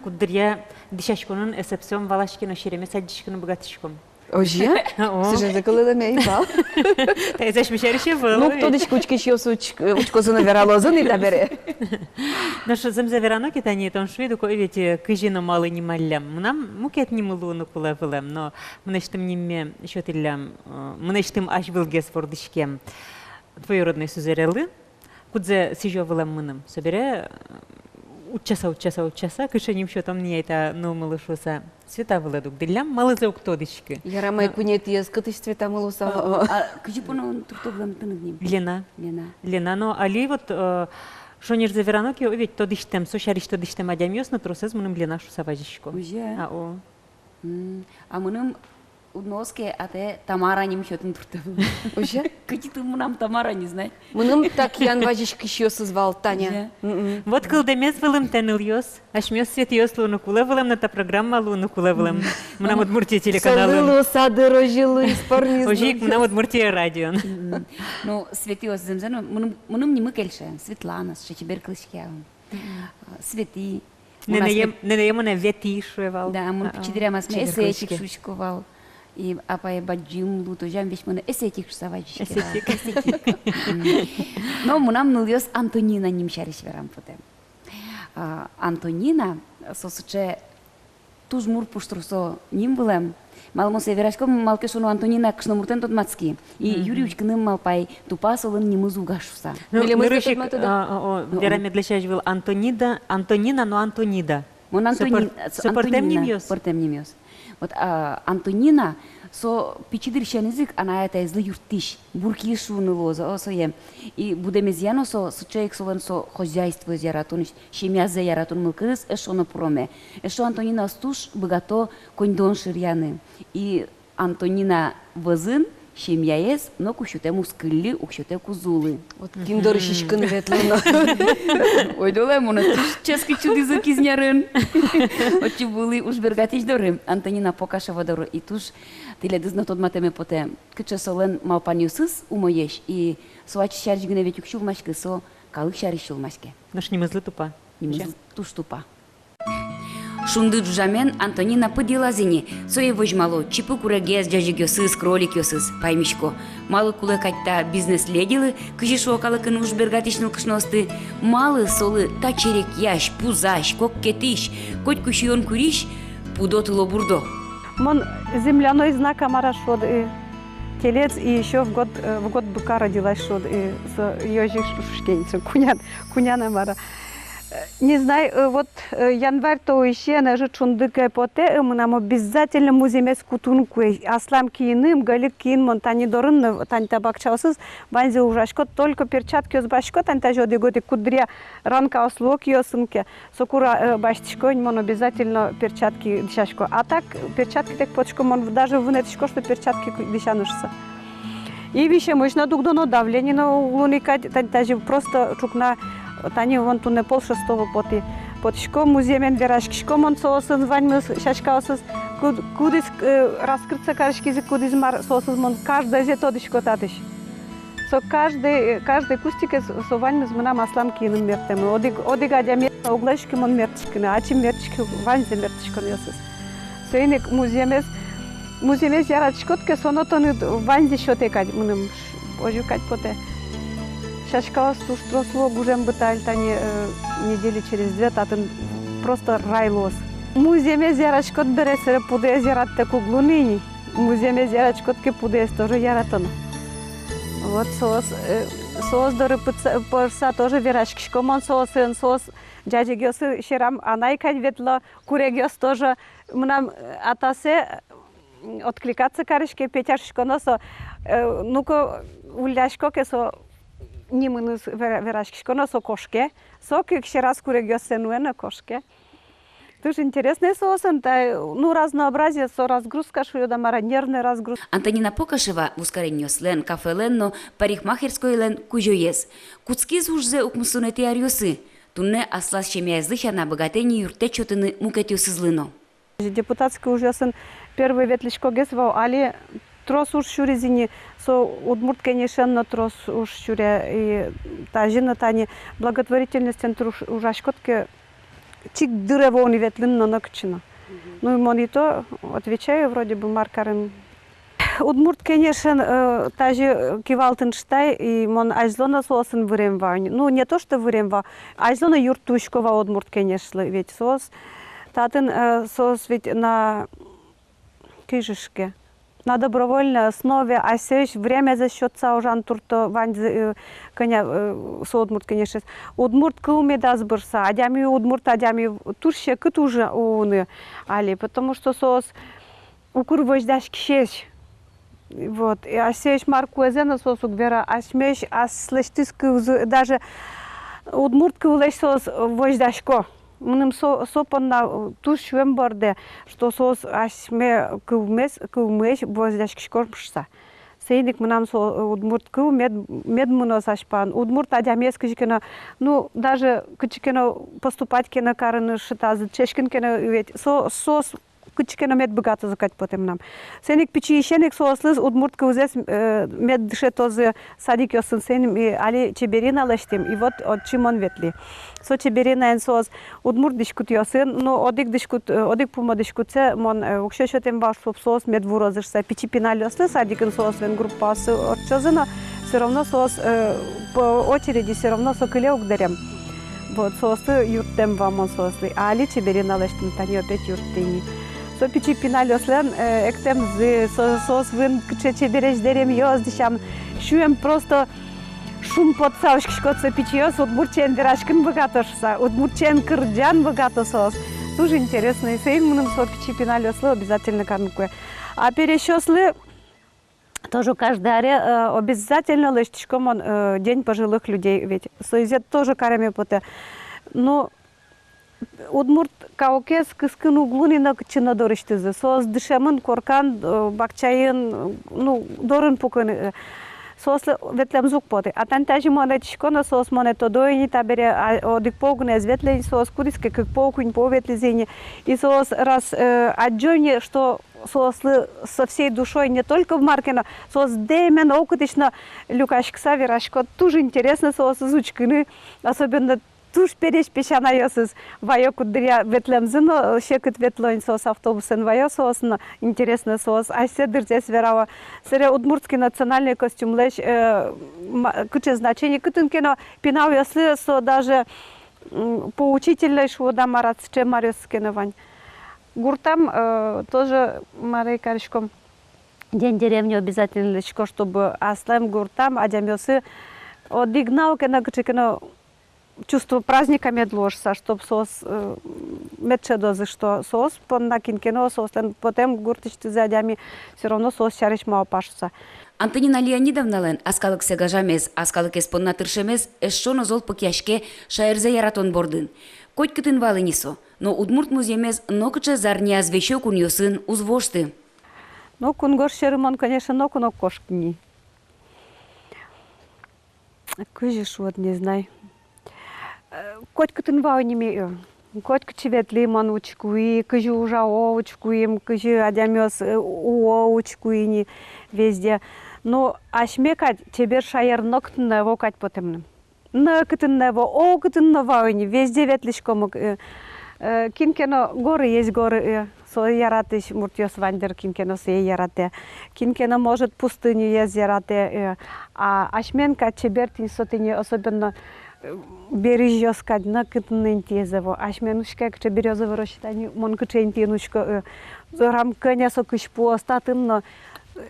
куддыръя дӥсяськонын эсэпсэ ум валаське но, серемес адӟиськыны быгатӥськом. Озьы-а? О. Сыӵе кылдэмме ӧй вал. Таиз асьме сярысь ӧвӧл. Ну, уг тодӥськы, учкисьёс уч-, учкозы но вералозы ни табере. Нош зэмзэ верано ке, тани тон шуид ук, о, ведь, э, кызьы но малы нималлям. Мынам мукет нимы луыны кулэ вылэм, но мынэсьтым нимме сётӥллям, э, мынэсьтым азьвылгес вордӥськем двоюродной сузэрелы. Кудзэ сӥзё вылэм мыным. Собере, э, утчаса, утчаса, утчаса, кыӵе ним сётом ни ай та нылмылы шуыса, Света вылэ дугдӥллям, малызэ уг тодӥськы. Ярам ай, но куинетӥез кытысь Светамы луыса. А, а кызьы поно туртто вылэм тыныд ним? Лена. Лена. Лена, но али вот, э, шонерзэ верано ке, о, ведь тодӥсьтэм, со сярысь тодӥсьтэм адямиос но тросэз мыным Лена шуыса вазисько. Озьы-а? А, о. М, а мыным уд но оске, а тае Тамара ним сётыны туртто вылэм. Озьы-а? Кытӥ ты мынам Тамара, не знаю. Мыным та киян вазиськисьёсыз вал, Таня. Озьы-а? М-м. Вот кылдэмез вылэм та, нылъёс. Асьмеос Светӥос луыны кулэ вылэм но, та программа луыны кулэ вылэм. Мынам «Удмуртия» телеканалын. Солы луыса дыр, озьы луиз, пӧрмиз. Озьы ик мынам «Удмуртия» радион. М-м. Ну, Светӥос зэмзэ но, мыным, мыным нимы кельше. Светлана, сыӵе чебер кылӥське. М-м. А, Светӥ. Нэнэе, нэнэе монэ Ветӥ шуэ вал. Да, мон пичи дыръям асме эсэтик шуисько вал. И апае бадӟым луэ, тожам весь монэ эсэтик шуыса вазиське вал. Эсэтик. Эсэтик. М. Но мынам нылъёс Антонина ним сярысь верам потэ. А, Антонина, со сыӵе туж мур пуштросо ним вылэм. Малы мон сое верасько, малы ке шуоно, Антонина кышномуртэн тодматски. И юри учкыны малпай, тупа солэн нимыз уг-а шуыса. Ну, милемыз нырысь ик, тодматоды. А, а, о, ну, верамед лэсьтӥсь вал Антонида, Антонина, но Антонида. Мон Со Антонин-, пӧр-, со пӧртэм Антонина, нимъёс. Пӧртэм нимъёс. Вот, а, Антонина, со пичи дырысеныз ик анай-атаезлы юрттӥсь, бур киысь шуыны луоз, о, сое. И будэмезъя но со, сыӵе ик солэн со хозяйствоез яратон, семьязэ яратон мылкыдыз эшшо но пуроме. Эшшо Антонинаос туж быгато коньдон шыръяны. И Антонина вӧзын семьяез но уксётэм уз кыллы, уксётэк уз улы. Вот кин доры сиськыны ветлоно. Ойдолэ, монэ туж ческыт сюдӥзы Кизнерын. Отчы вуылӥ уж бергатӥсь доры, Антонина Покашева доры, и туж тӥледыз но тодматэме потэ, кыӵе солэн малпанъёсыз умоесь, и со ачиз сярысь гинэ ведь уг сюлмаськы, со калык сярысь сюлмаське. Нош нимызлы тупа. Нимызлы туж тупа. Шунды ӝужамен Антонина пыд йылаз ини, сое возьмало: чипы курегез, ӟазегъёсыз, кроликъёсыз. Паймисько, малы кулэ кадь та бизнес-ледилы, кызьы шуо калыкын уж бергатӥсь нылкышноосты, малы солы та черекъясь, пузась, коккетӥсь, котьку сиён курись пудо-тылобурдо. Мон земляной знак, а мар-а шуод, и телец, и ещё в год, э, в год быка родилась шуод, и со ёжик шуиське ини, со кунян, кунян-а, мар-а. Э, не знаю, э, вот, э, январь толэзе ӧжыт шунды ке потэ, э, мынам обязательно музъемез кутыны кулэ. Аслам киыным, гольык киын мон тани дорын но, тани та бакчаосыз, ваньзэ ужасько, только перчаткиос басьтӥсько, тани тазьы одӥг-одӥг куддыръя ранкаос луо киосын ке, соку ра-, э, басьтӥсько ини мон обязательно перчатки дӥсясько. А так перчаткитэк потӥсько, мон даже вунэтӥсько, что перчатки ку-, дӥсяны шуыса. И висемысь но дугдоно, давление но уг луы ни кадь, тани тазьы просто ӵукна, тани вон туннэ пол шестого потӥ. Потӥсько музъемен, вераськисько мон соосын, ваньмыз сяськаосыз, куд-, кудӥз, э, раскрыться кариськизы, кудӥз мар, соосын мон каждойзэ тодӥсько татысь. Со каждый, э, каждый кустикез, со ваньмыз мынам аслам киыным мерттэмын. Одӥг, одӥг адямиез уг лэзиськы мон мерттӥськыны, ачим мерттӥсько, ваньзэ мерттӥськонъёсыз. Соин ик музъемез, музъемез яратӥськод ке, со но тонэ ваньзэ сётэ кадь, мыным озьы кадь потэ. Сяськаос туж трос луо, гужем быта али тани, э, недели через две татын просто рай луоз. Музъемез яратӥськод бере, сэре пудоез яраттэк уг луы ни. Музъемез яратӥськод ке, пудоез тоже яратоно. Вот соос, э, соос доры пытса-, пырса тоже вераськисько мон соосын, соос ӟазегъёсы сьӧрам анай кадь ветло, курегъёс тоже. Мынам, э, атасэ, м, откликаться кариське, Петя шуисько но со, э, ну-ка, уллясько ке, со нимыныз вера-, вераськисько но со кошке. Со ик сьӧраз курегъёссэ нуэ но кошке. Туж интересной соосын, та, ну, разнообразие, со разгрузка шуо-а, мар-а, нервной разгруз-. Антонина Покашева вузкаронниослэн, кафелэн но парикмахерскойлэн кузёез. Кутскиз ужзэ укмысэтӥ аръёсы. Туннэ аслаз семьяезлы сяна быгатэ ини юрттэт сётыны мукетъёсызлы но. Депутатской ужъёсын первой ветлӥськогес вал, али трос уж сюриз ини, со Удмурт Кенешен но трос уж сюре, и тазьы но тани благотворительностен туж ужаськод ке, чик дыре вуыны ветлыны но нокытчы но. Мгм. Ну и мон и то отвечаю вроде бы, мар карыны. Удмурт Кенешен, э, тазьы, э, кивалтыны шуисько, и мон азьло но соосын вырем вал. Ну, не то что вырем вал, азьло но юрттӥсько вал Удмурт Кенешлы, ведь соос татын, э, соос ведь на, кызьы шуиське, на добровольной основе, асьсэысь времязэс сётыса ужаны турто, ваньзэ, э, кӧня, э, со Удмурт Кенешез. Удмурт кыл медаз бырса, адями, удмурт адями туж секыт ужа-, улыны али, потому что соос укыр возьдаськисесь. Вот. И асьсэысь мар кулэзэ но соос уг вера, асьмеысь, аслэсьтыз кылзы, даже удмурт кыллэсь соос возьдасько. Мыным со, со понна, э, туж сюлэм бӧрдэ, что соос асьме кылмес, кылмысь возьдаськисько шуыса. Соин ик мынам со, э, удмурт кыл мед, мед мыноз азьпалан. Удмурт адямиез кызьы ке но, ну, даже кызьы ке но поступать ке но карыны шуытазы, чечкыны ке но, ведь со, соос кызьы ке но мед быгатозы кадь потэ мынам. Соин ик пичиысен ик соослы удмурт кылзэс, э, мед дышетозы садикъёсын, соин ик ми али Чеберина лэсьтӥм, и вот отчы мон ветлӥ. Со Чеберинаын соос удмурт дӥськутъёсын, ну, одӥг дӥськут, э, одӥг пумо дӥськутсэ мон, э, уксё сётэм вал, чтоб соос мед вурозы шуыса, пичи пиналъёслы садикын соос вань группаосы ортчозы но, всё равно соос, э, по очереди всё равно со кыле уг дэрем. Вот, соослы юрттэм вал мон соослы. А али Чеберина лэсьтӥм, тани опять юрттӥ ини. Со пичи пиналъёслэн, э, эктэмзы, со-, соос вылын кыӵе чебересь дэремъёс дӥсям. Сюлэм просто шумпотыса учкиськод, со пичиос удмуртчаен вераськыны быгато шуыса, удмуртчаен кырӟаны быгато соос. Туж интересно, и соин мыным со кыӵе пиналъёслы обязательно карыны кулэ. А пересьёслы тоже каждый аре, э, обязательно лэсьтӥсько мон, э, День пожилых людей, ведь соизэ тоже кареме потэ. Ну, удмурт калыкез кыскын уг луы ни нокытчы но дорысьтызы. Соос дышемын коркан, э, бакчаын, э, ну, дорын пукыны, э, соослы ветлэмзы уг поты. А тани тазьы мон ӧтисько но, соос монэ тодо ини табере, а, одӥг пол гинэ ӧз ветлэ ини соос, кудӥз ке кык пол, куинь пол ветлӥзы ини. И соос раз, э, адӟо ини, что соослы со всей душой, не только в марке но, соос дэмен, окытысь но люкаськыса верасько. Туж интересно соосыз учкыны, особенно туж пересь песянайёсыз. Ваё куддыръя ветлэмзы но, э, секыт ветло ини соос, автобусэн ваё соос но, интересно соос асьсэ дырзэс верало. Сэре удмуртский национальный костюмлэсь, э, ма-, кыӵе значение, кытын ке но пиналъёслы со даже, м, поучительно шуод-а, мар-а, сыӵе маръёс ке но вань. Гуртам, э, тоже мар ай кариськом. День деревни обязательно лэсьтӥсько, чтобы аслам гуртам адямиосы одӥг но ке но, кыӵе ке но чувство праздника мед луоз шуса, чтоб соос, э, мед шӧдозы, что соос понна кин ке но, соослэн потэм гуртысьтызы адями, всё равно соос сярысь малпа шуса. Антонина Леонидовналэн ас калыксэ гажамез, ас калыкез понна тыршемез эшшо но зол пыкъяське шаерзэ яратон бордын. Котькытын вал ини со, но удмурт музъемез нокыӵе зарни азвесё кунъёсын уз вошты. Ну, кунгож сьӧры мон, конечно, ноку но уг кошкы ни. Кызьы шуод, не знай. Э, котькытын вал ини ми, э, котькытчы ветлӥм, мон учкуи, кызьы ужало, учкуим, кызьы адямиос, э, уло, учкуи ини везде. Но асьме кадь чебер шаер нокытын но ӧвӧл кадь потэмын. Нокытын но ӧвӧл, окытын но вал ини, везде ветлӥськом ук, э, э, кин ке но горыез, горы, э, со яратӥсь муртъёс вань дыр, кин ке но сое яратэ, кин ке но, может, пустыньыез яратэ, э, а асьмелэн кадь чебер тӥни со тӥни, особенно, э, берызьёс кадь, нокытын но интыез ӧвӧл. Асьмелэн учке, кыӵе берёзовой роща, тани мон кыӵе интыын учко, э, зорам кӧня со кызьпуос, татын но,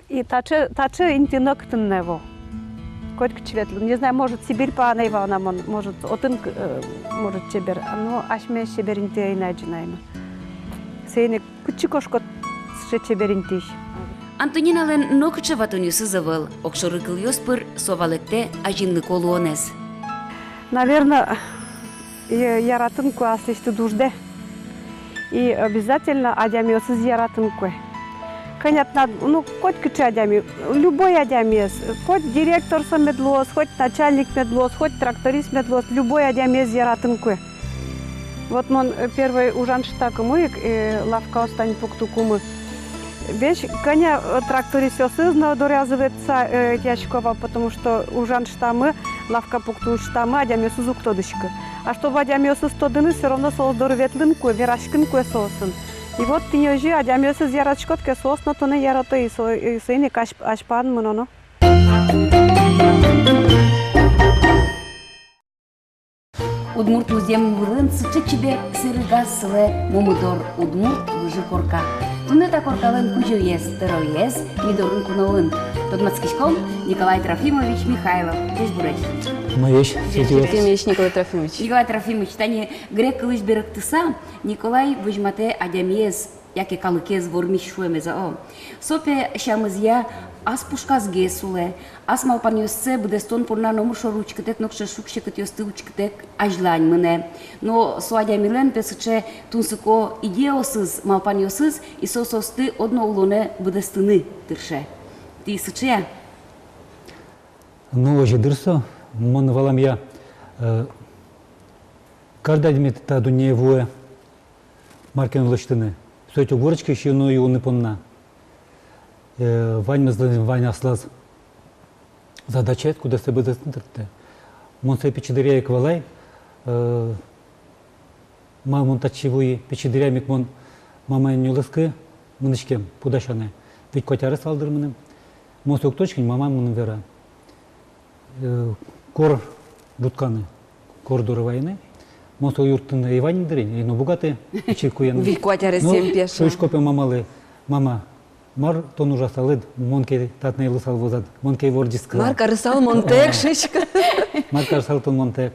и таӵе, таӵе инты нокытын но ӧвӧл. Котькытчы ветлӥм. Не знаю, может, Сибирь пала ӧй вал на мон, может, отын, э, может, чебер. А, ну, асьмеос чебер инты ӧй на адӟы на ай но. Соин ик кытчы кошкод сыӵе чебер интыысь. Антониналэн нокыӵе ватонъёсыз ӧвӧл, огшоры кылъёс пыр со валэктэ азинлыко луонэз. Наверно, я-, яратыны кулэ аслэсьтыд уждэ. И обязательно адямиосыз яратыны кулэ. Кӧня тынад, ну, коть кыӵе адями, любой адямиез, хоть директор со мед луоз, хоть начальник мед луоз, хоть тракторист мед луоз, любой адямиез яратыны кулэ. Вот мон, э, первой ужан шуиськыкумы ик, э, лавкаос тани пуктыкумы. Весь кӧня, э, трактористъёсыз но доръязы ветлыса, э, ӧтьясько вал, потому что ужан шуиськыкумы, лавка пуктыны шуиськыкумы, адямиосыз уг тодӥськы. А чтобы адямиосыз тодыны, всё равно соос доры ветлыны кулэ, вераськыны кулэ соосын. И вот тӥни озьы адямиосыз яратӥськод ке, соос но тонэ ярато, и со-, и соин ик азь-, азьпалан мыноно. Удмурт музъем вылын сыӵе чебер сэрегаз сылэ Мумыдор удмурт выжы корка. Туннэ та коркалэн кузёез, тӧроез ми дорын куноын. Тодматскиськом, Николай Трофимович Михайлов. Ӟечбуресь. Мыйысь, ӟечбуресь, Николай Трофимович. Николай Трофимович, тани грек кылысь берыктыса, Николай возьматэ адямиез, яке калыкез вормись шуэмез, о. Со, пе, сямызъя ас пушказгес улэ, ас малпанъёссэ быдэстон понна номыр шоры учкытэк, нокыӵе шуг-секытъёсты учкытэк азьлань мынэ. Но со адямилэн, пе, сыӵе тунсыко идеяосыз, малпанъёсыз, и со соосты одно улонэ быдэстыны тырше. Тӥ сыӵе-а? Ну, озьы дыр со, мон валамъя, э, каждый адями та дуннее вуэ мар ке но лэсьтыны. Со ӧтё гурочки сиёно юыны понна. Э, ваньмызлэн вань аслаз задачаез, кудӥзэ быдэстыны турттэ. Мон сое пичи дыръя ик валай, э, ма мон татчы вуи, пичи дыръям ик мон мамаен нюлэскы мынӥськем пудасяны. Вить-куать арес вал дыр мыным. Мон сое уг тодӥськы ни, мама мыным вера. Э, кор ӝутканы, кор доры вайыны. Мон со юртын ӧй вань дыр ини, ӧй но быгаты пичи куяны. Вить-куать аресъем пе. Ну, шуисько пе мамалы: «Мама, мар тон ужасалыд, мон ке татын ӧй луысал возад, мон ке вордӥсько. Мар карысал монтэк», — шуисько. «Мар карысал тон монтэк?»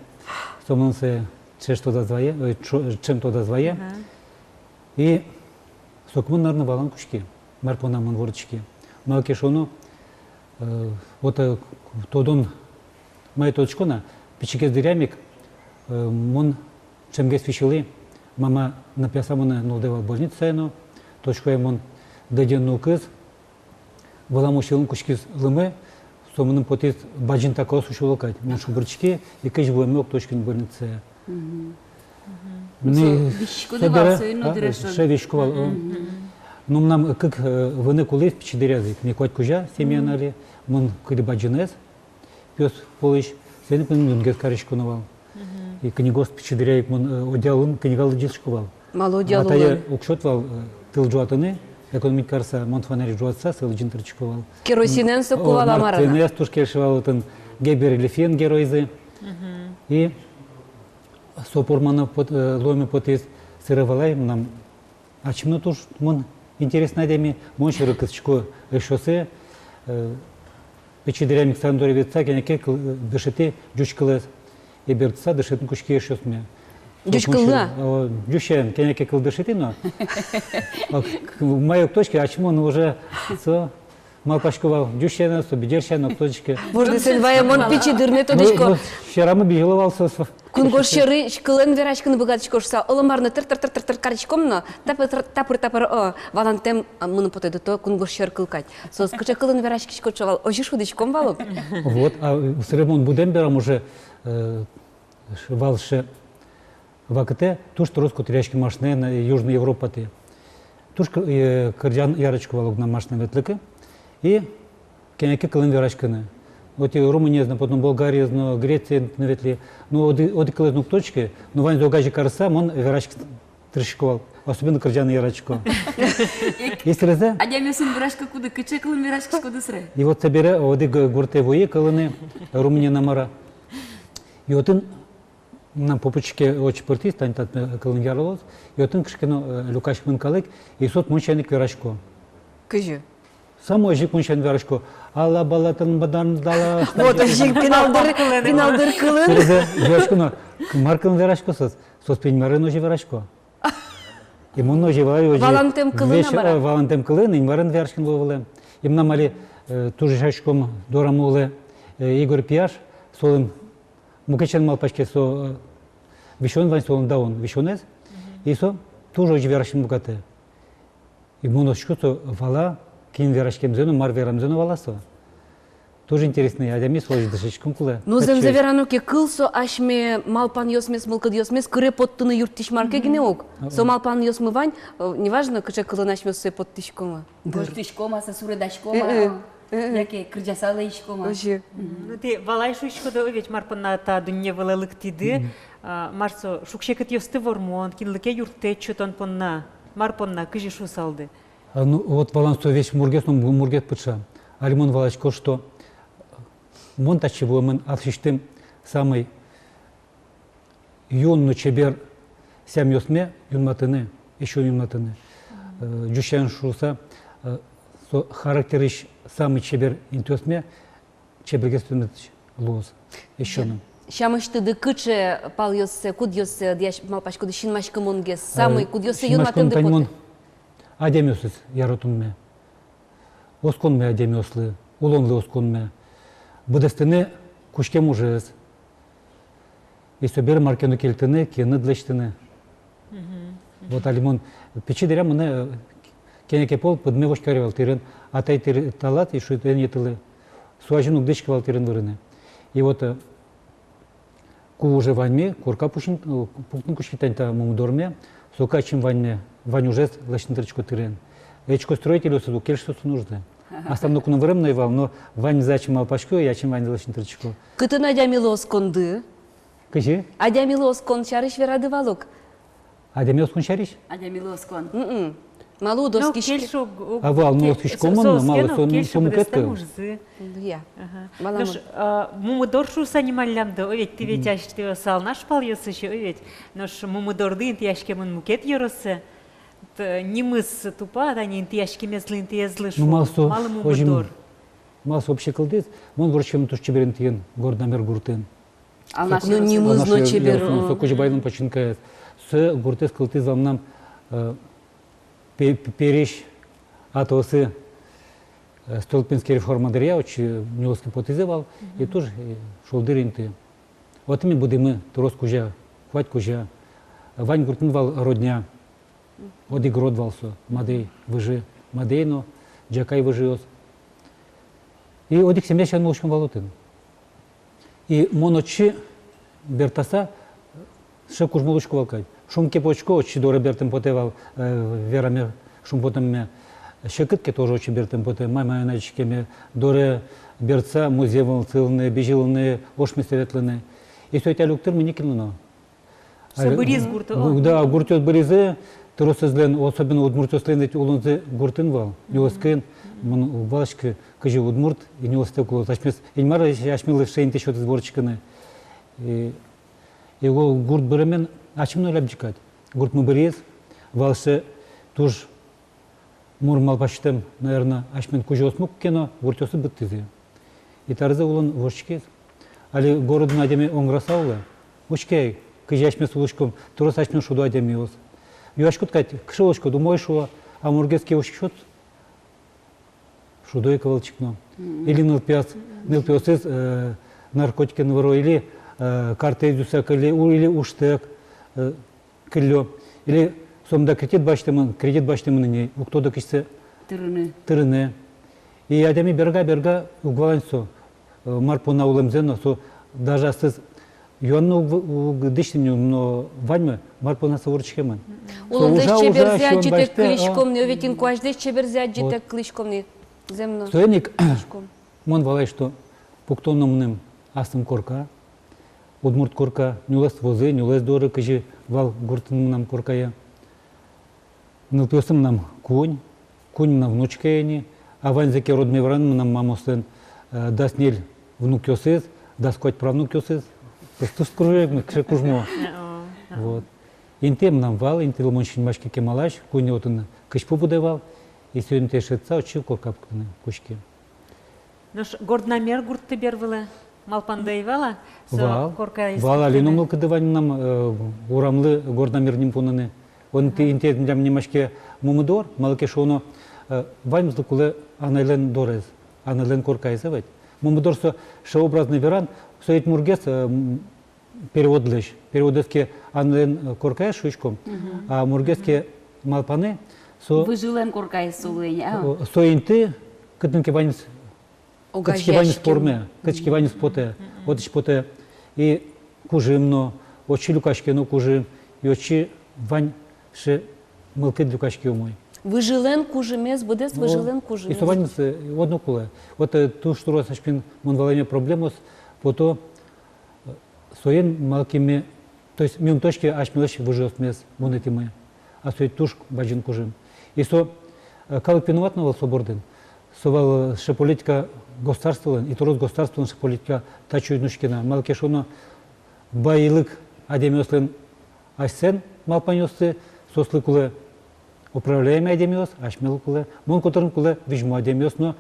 Со мыным сое ӵем тодаз вае, ой, ӵо-, ӵем тодаз вае. Ага. И соку мон, наверно, валан кутски, мар понна мон вордски. Малы ке шуоно, э, вот, э, тодон, мае тодӥсько на, пичигес дыръям ик, э, мон ӵемгес висьылӥ, мама на пияса монэ нуллэ вал больницае но, тодӥсько ай мон, дыдьын нылкыз, вылам усьылыны кутскиз лымы, со мыным потӥз бадӟым такаос усьыло кадь. Мон шобыртски, и кызьы вуэме уг тодӥськы ни больницае. Мгм. Мгм. Со висиськоды вал, собере, соин но, а, дыре шо-, шо висисько вал, о. Мгм. Ну, мынам кык, э, вынэ кулӥз пичи дыръязы ик. Ми куать кузя семьяын али, мон кылӥ бадӟымез, пиос пӧлысь, соин ик мон юнгес карисько но вал. Мгм. И книгаос пичи дыръя ик мон, э, одеялын книга лыдӟисько вал. Малы одеялын? Атае уг сёт вал, э, тыл ӝуатыны, экономить карыса, мон фонарик ӝуатыса, сое лыдӟыны тыршисько вал. Керосинэн соку вал-а, мар-а? Мартынэз туж кельше вал отын, Гербер Лефиен геройзы. Мгм. И со пыр мынам пот-, э, луэме потӥз, собере валай, мынам ачим но туж мон интересной адями, мон сьӧры кысӥсько эшъёсы, э, пичи дыръям ик санаторие ветлыса, кӧня ке кыл, э, дышетӥ ӟуч кылэз. И бертыса дышетыны кутски эшъёсме. Ӟуч кыллы-а? О, ӟучен, кӧня ке кыл дышетӥ но. О, к-, мае уг тодӥськы, ачим мон уже со малпасько вал, ӟучен-а со, бигерсен-а, уг тодӥськы. Вордӥсен вае мон пичи дырме тодӥсько. Ну, ну, сьӧрамы бигело вал со, со. Кунгож сьӧрысь кылын вераськыны быгатӥсько шуса, оло мар но тыр-тыр-тыр-тыр кариськом но, тапыр-тапыр, о, валантэм, а, мыным потэ, то кунгож сьӧр кыл кадь. Соос кыӵе кылын вераськисько шуса вал, озьы шудӥськом вал ук. Вот, а, собере мон будэм берам уже, э, вал сыӵе вакытэ, туж трос котыръяськи машинаен, э, Южной Европатӥ. Туж кы-, э, кырӟаны яратӥсько вал ук на машинаен ветлыку. И кӧня ке кылын вераськыны. Отӥ Румыниез но, потом Болгариез но, Грециез но ветлӥ. Ну, одӥ-, одӥг кылэз но уг тодӥськы, но ваньзэ огазьы карыса, мон вераськыны тыршисько вал, особенно кырӟаны яратӥсько. И сэрезэ. Адямиосын вераськыкуды, кыӵе кылын вераськиськоды сэрезэ? И вот собере одӥг гуртэ вуи кылыны, Румыниын-а, мар-а. И отын мынам попутчике отчы пыртӥз, тани татын кылын яралоз. И отын кыӵе ке но, э, люкаськемын калык, и соос мон сямен ик верасько. Кызьы? Самой озьы ик мон сямен верасько. Ала-бала тын бадан дала. Вот озьы ик пинал дыр, пинал дыр кылын. Сэрезэ верасько но, мар кылын верасько соос? Соос пе Инмарен озьы верасько. И мон но озьы вал, озьы. Валантэм кылын, весь, а, мар-а? Э, валантэм кылын, Инмарен вераськыны луэ вылэм. И мынам али, э, туж ӵошатском дорамы улэ, э, Игорь Пияш, солэн мукет сямен малпаське со, э, висён вань солэн, даун висёнэз. Мгм. И со туж озьы вераськыны быгатэ. И мон учко, со вала, кин вераськемзэ но, мар верамзэ но вала со. Туж интересной адями, солэсь дышетскон кулэ. Ну, зэмзэ верано ке, кыл со асьме малпанъёсмес, мылкыдъёсмес кыре поттыны юрттӥсь мар ке гинэ ук. Мгм. Со малпанъёсмы вань, э, неважно, кыӵе кылын асьмеос сое поттӥськомы. Дыр. Гожтӥськом-а, со суредаськом-а, э, э, э, э, яке кырӟаса лэзиськом-а. Озьы. Мгм. Ну, тӥ валай шуиськоды ведь, мар понна та дунне вылэ лыктӥды, мгм, а, мар со шуг-секытъёсты вормон, кинлы ке юрттэт сётон понна, мар понна, кызьы шуысалды? А, ну, вот валан со весь мургес, но му-, мургес пыӵа. Али мон валасько, что мон татчы вуэмын аслэсьтым самой юн но чебер сямъёсме юнматыны, эшшо юнматыны. Э, ӟуч сямен шуыса, э, со характерысь самой чебер интыосме чебергес туннэ луоз эшшо но. Сямысьтыды кыӵе палъёссэ, кудъёссэ, дӥясь малпаськоды, синмаськымонгес, э, самой кудъёссэ юнматэмды потэ? Адямиосыз яратонме, осконме адямиослы, улонлы осконме, быдэстыны кутскем ужез. И собере мар ке но кельтыны, киыныд лэсьтыны. Мгм. Вот али мон пичи дыръям мынэ, э, кӧня ке пол пыдме возь кари вал тӥрын, атай тӥр талад, и шуэ, эн йӧтылы. Со азьын уг дӥськы вал тӥрын вырыны. И вот, э, ку уже ваньмы, корка пуктыны, э, пуктыны кутски тани та Мумыдорме, соку ачим ваньмы, вань ужез лэсьтыны тыршисько тӥрын. Эчкостроительёсыз уг кельшы соослэн ужзы. Аслам ноку но вырем но ӧй вал, но ваньзэ ачим малпасько, и ачим ваньзэ лэсьтыны тыршисько. Кытын адямилы осконды? Кызьы? Адямилы оскон сярысь верады вал ук. Адями оскон сярысь? Адямилы оскон. Мгм. Малы уд оскиське? А вал, ну, оскиськом мон, малы со, со мукет кыл. Ага. Нош, а, Мумыдор шуыса нималлямды, о ведь, тӥ ведь асьтэос Алнаш палъёсысь, о ведь. Нош Мумыдорлы интыяськемын мукет ёросэ. Т-, нимыз тупа, тани интыяськемезлы, интыезлы шуо. Ну, малы со, малы Мумыдор? Малы со вообще кылдӥз? Мон вордскемын туж чебер интыын, Горномер гуртын. Алнаш ёросын. Ну, нимыз но чебер. Алнаш ёросын, о. Со Кузебайлэн починкаез. Со гуртэз кылдӥз вал мынам, э, Пе-, пе-, пересь атосы, э, Столыпинский реформа дыръя отчы нюлэскы потӥзы вал, и туж, э, шулдыр инты. Отын ми будӥмы трос кузя, куать кузя. Вань гуртын вал родня. Одӥг род вал со, Мадей выжы, Мадей но Ӟакай выжыос. И одӥг семья сямен улӥськом вал отын. И мон отчы бертаса, сыӵе кужмо луисько вал кадь. Шумпотӥсько, отчы доры бертэм потэ вал, э, вераме, шумпотэмме. Секыт ке, тоже отчы бертэм потэ, май-май но адӟиськеме, доры бертса, музъем вылын сылыны, бызьылыны, ошмесэ ветлыны. И со ӧтялы уг тырмы ни кинлы но. Со быриз гуртын. Ну да, гуртъёс быризы, тросэзлэн, особенно удмуртъёслэн ведь улонзы гуртын вал, нюлэскын, мон уг валаськы, кызьы удмурт и нюлэстэк улоз. Асьмес, Инмар асьмелы сыӵе инты сётӥз вордскыны. И, и о, гурт быремен ачим но лябӟи кадь. Гуртмы быриз, вал сыӵе туж мур малпаськытэм, наверно, асьмен кузёосмы уг ке но, гуртъёсыз быдтӥзы. И таӵезэ улон вордскиз. Али городын адями онгыраса улэ. Учке, кызьы асьмес улӥськом, трос асьмен шудо адямиос. Юаськод кадь, кыӵе улӥськод, умой, шуо, а мургес ке учкиськод, шудо ик ӧвӧл чик но. Или нылпиос, нылпиосыз, э, наркотикен выро, или, э, картэз юса кылле, у-, или ужтэк, э, кыллё. Или сомында кредит басьтэмын, кредит басьтэмын ини, уг тодо кисьсэ тырыны. Тырыны. И адями берга, берга, уг валань со, э, мар понна улэмзэ но, со даже аслыз юанны уг, уг дӥсьтӥм ни, но ваньмы, мар понна со вордскемын. Улонзэс чеберзэ адӟытэк кылӥськом ни, о, ведь инкуазьзэс чеберзэ адӟытэк кылӥськом ни, зэм но. Соин ик мон валай, что пуктоно мыным аслым корка, удмурт корка, нюлэс возы, нюлэс доры, кызьы вал гуртын мынам коркае. Нылпиосы мынам куинь, куинь мынам внучкае ини, а ваньзэ ке родме вераны, мынам мамаослэн, э, дас ньыль внукъёсыз, дас куать правнукъёсыз. Просто туж кужмо, кыӵе кужмо. О, о. Вот. Интые мынам вал, интылы мон синмаськи кемалась, куинь отын кызьпу будэ вал, и со интые шедьтыса, отчы корка пуктыны кутски. Нош Горднамер гуртты бервылэ малпанды ӧй вал-а? Со вал, корка вал, али но мылкыды вань мынам, э, урамлы Горднамер ним поныны. Отын интые милям нимаське Мумыдор, малы ке шуоно, э, ваньмызлы кулэ анайлэн дорез, анайлэн коркаез ведь. Мумыдор со, сыӵе образный веран, со ведь мургес, э, м, переводлэсь. Переводэз ке анайлэн, э, коркаез шуиськом, а мургес ке малпаны, со выжылэн коркаез со луэ ини, а? О, со инты, кытын ке ваньмыз кытчы ке ваньмыз пӧрме, кытчы ке ваньмыз потэ, отысь потэ. И кужым но, отчы люкаське но кужым, и отчы вань сыӵе мылкыд люкаське умой. Выжылэн кужымез, быдэс выжылэн кужымез. И со ваньмыз, э, одно кулэ. Вот, э, туж трос асьмелэн, мон валаме, проблемаос пото, э, соин, малы ке ми, то есть ми ум тодӥське асьмелэсь выжыосмес вунэтӥмы. А со ведь туж бадӟым кужым. И со, э, калык виноват но вал со бордын. Со вал, э, сыӵе политика государстволэн, и трос государстволэн сыӵе политика татчы уд нуиське на. Малы ке шуоно, байлык адямиослэн асьсэлэн малпанъёссы, соослы кулэ управляемый адямиос, асьмелы кулэ, мон котырын кулэ визьмо адямиос но,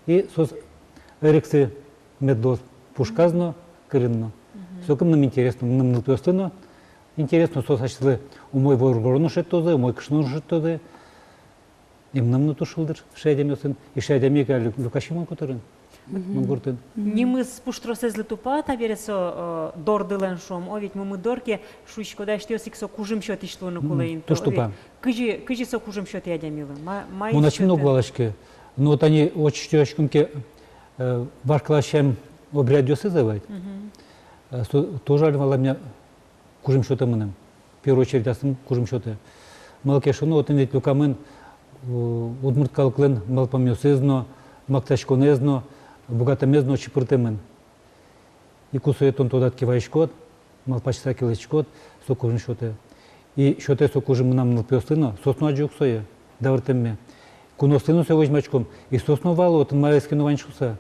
и соос эриксы мед луоз пушказ но, кырын но. Соку мыным интересно, мыным нылпиослы но интересно, соос асьсэлы умой воргорон но шедьтозы, умой кышно но шедьтозы. И мыным но туж шулдыр сыӵе адямиосын, и сыӵе адями ик али люкаське мон котырын, мон гуртын. Нимыз пуштросэзлы тупа табере со, э, дордылэн, шуом, о, ведь Мумыдор ке шуиськод, асьтэос ик со кужым сётӥсь луыны кулэ инты. Туж тупа. Кызьы, кызьы со кужым сётэ адямилы? Ма-, маиз сётэ? Мон ачим но уг валаськы. Но тани отчы ик ке, э, вашкала сям обрядъёсыз ведь. Э, со тоже али валамъя кужым сётэ мыным. В первую очередь, аслым кужым сётэ. Малы ке шуоно, отын ведь люкамын, э, удмурт калыклэн малпамъёсыз но, мактаськонэз но, быгатэмез но чипыртэмын. И ку сое тон тодад ке вайиськод, малпаськыса ке лэсьтӥськод, со кужым сётэ. И сётэ со кужым мынам нылпиослы но, соос но адӟо ук сое, давыртэмме. Куноослы но сое возьмаськом, и соос но вало, отын маиз ке но вань шуыса.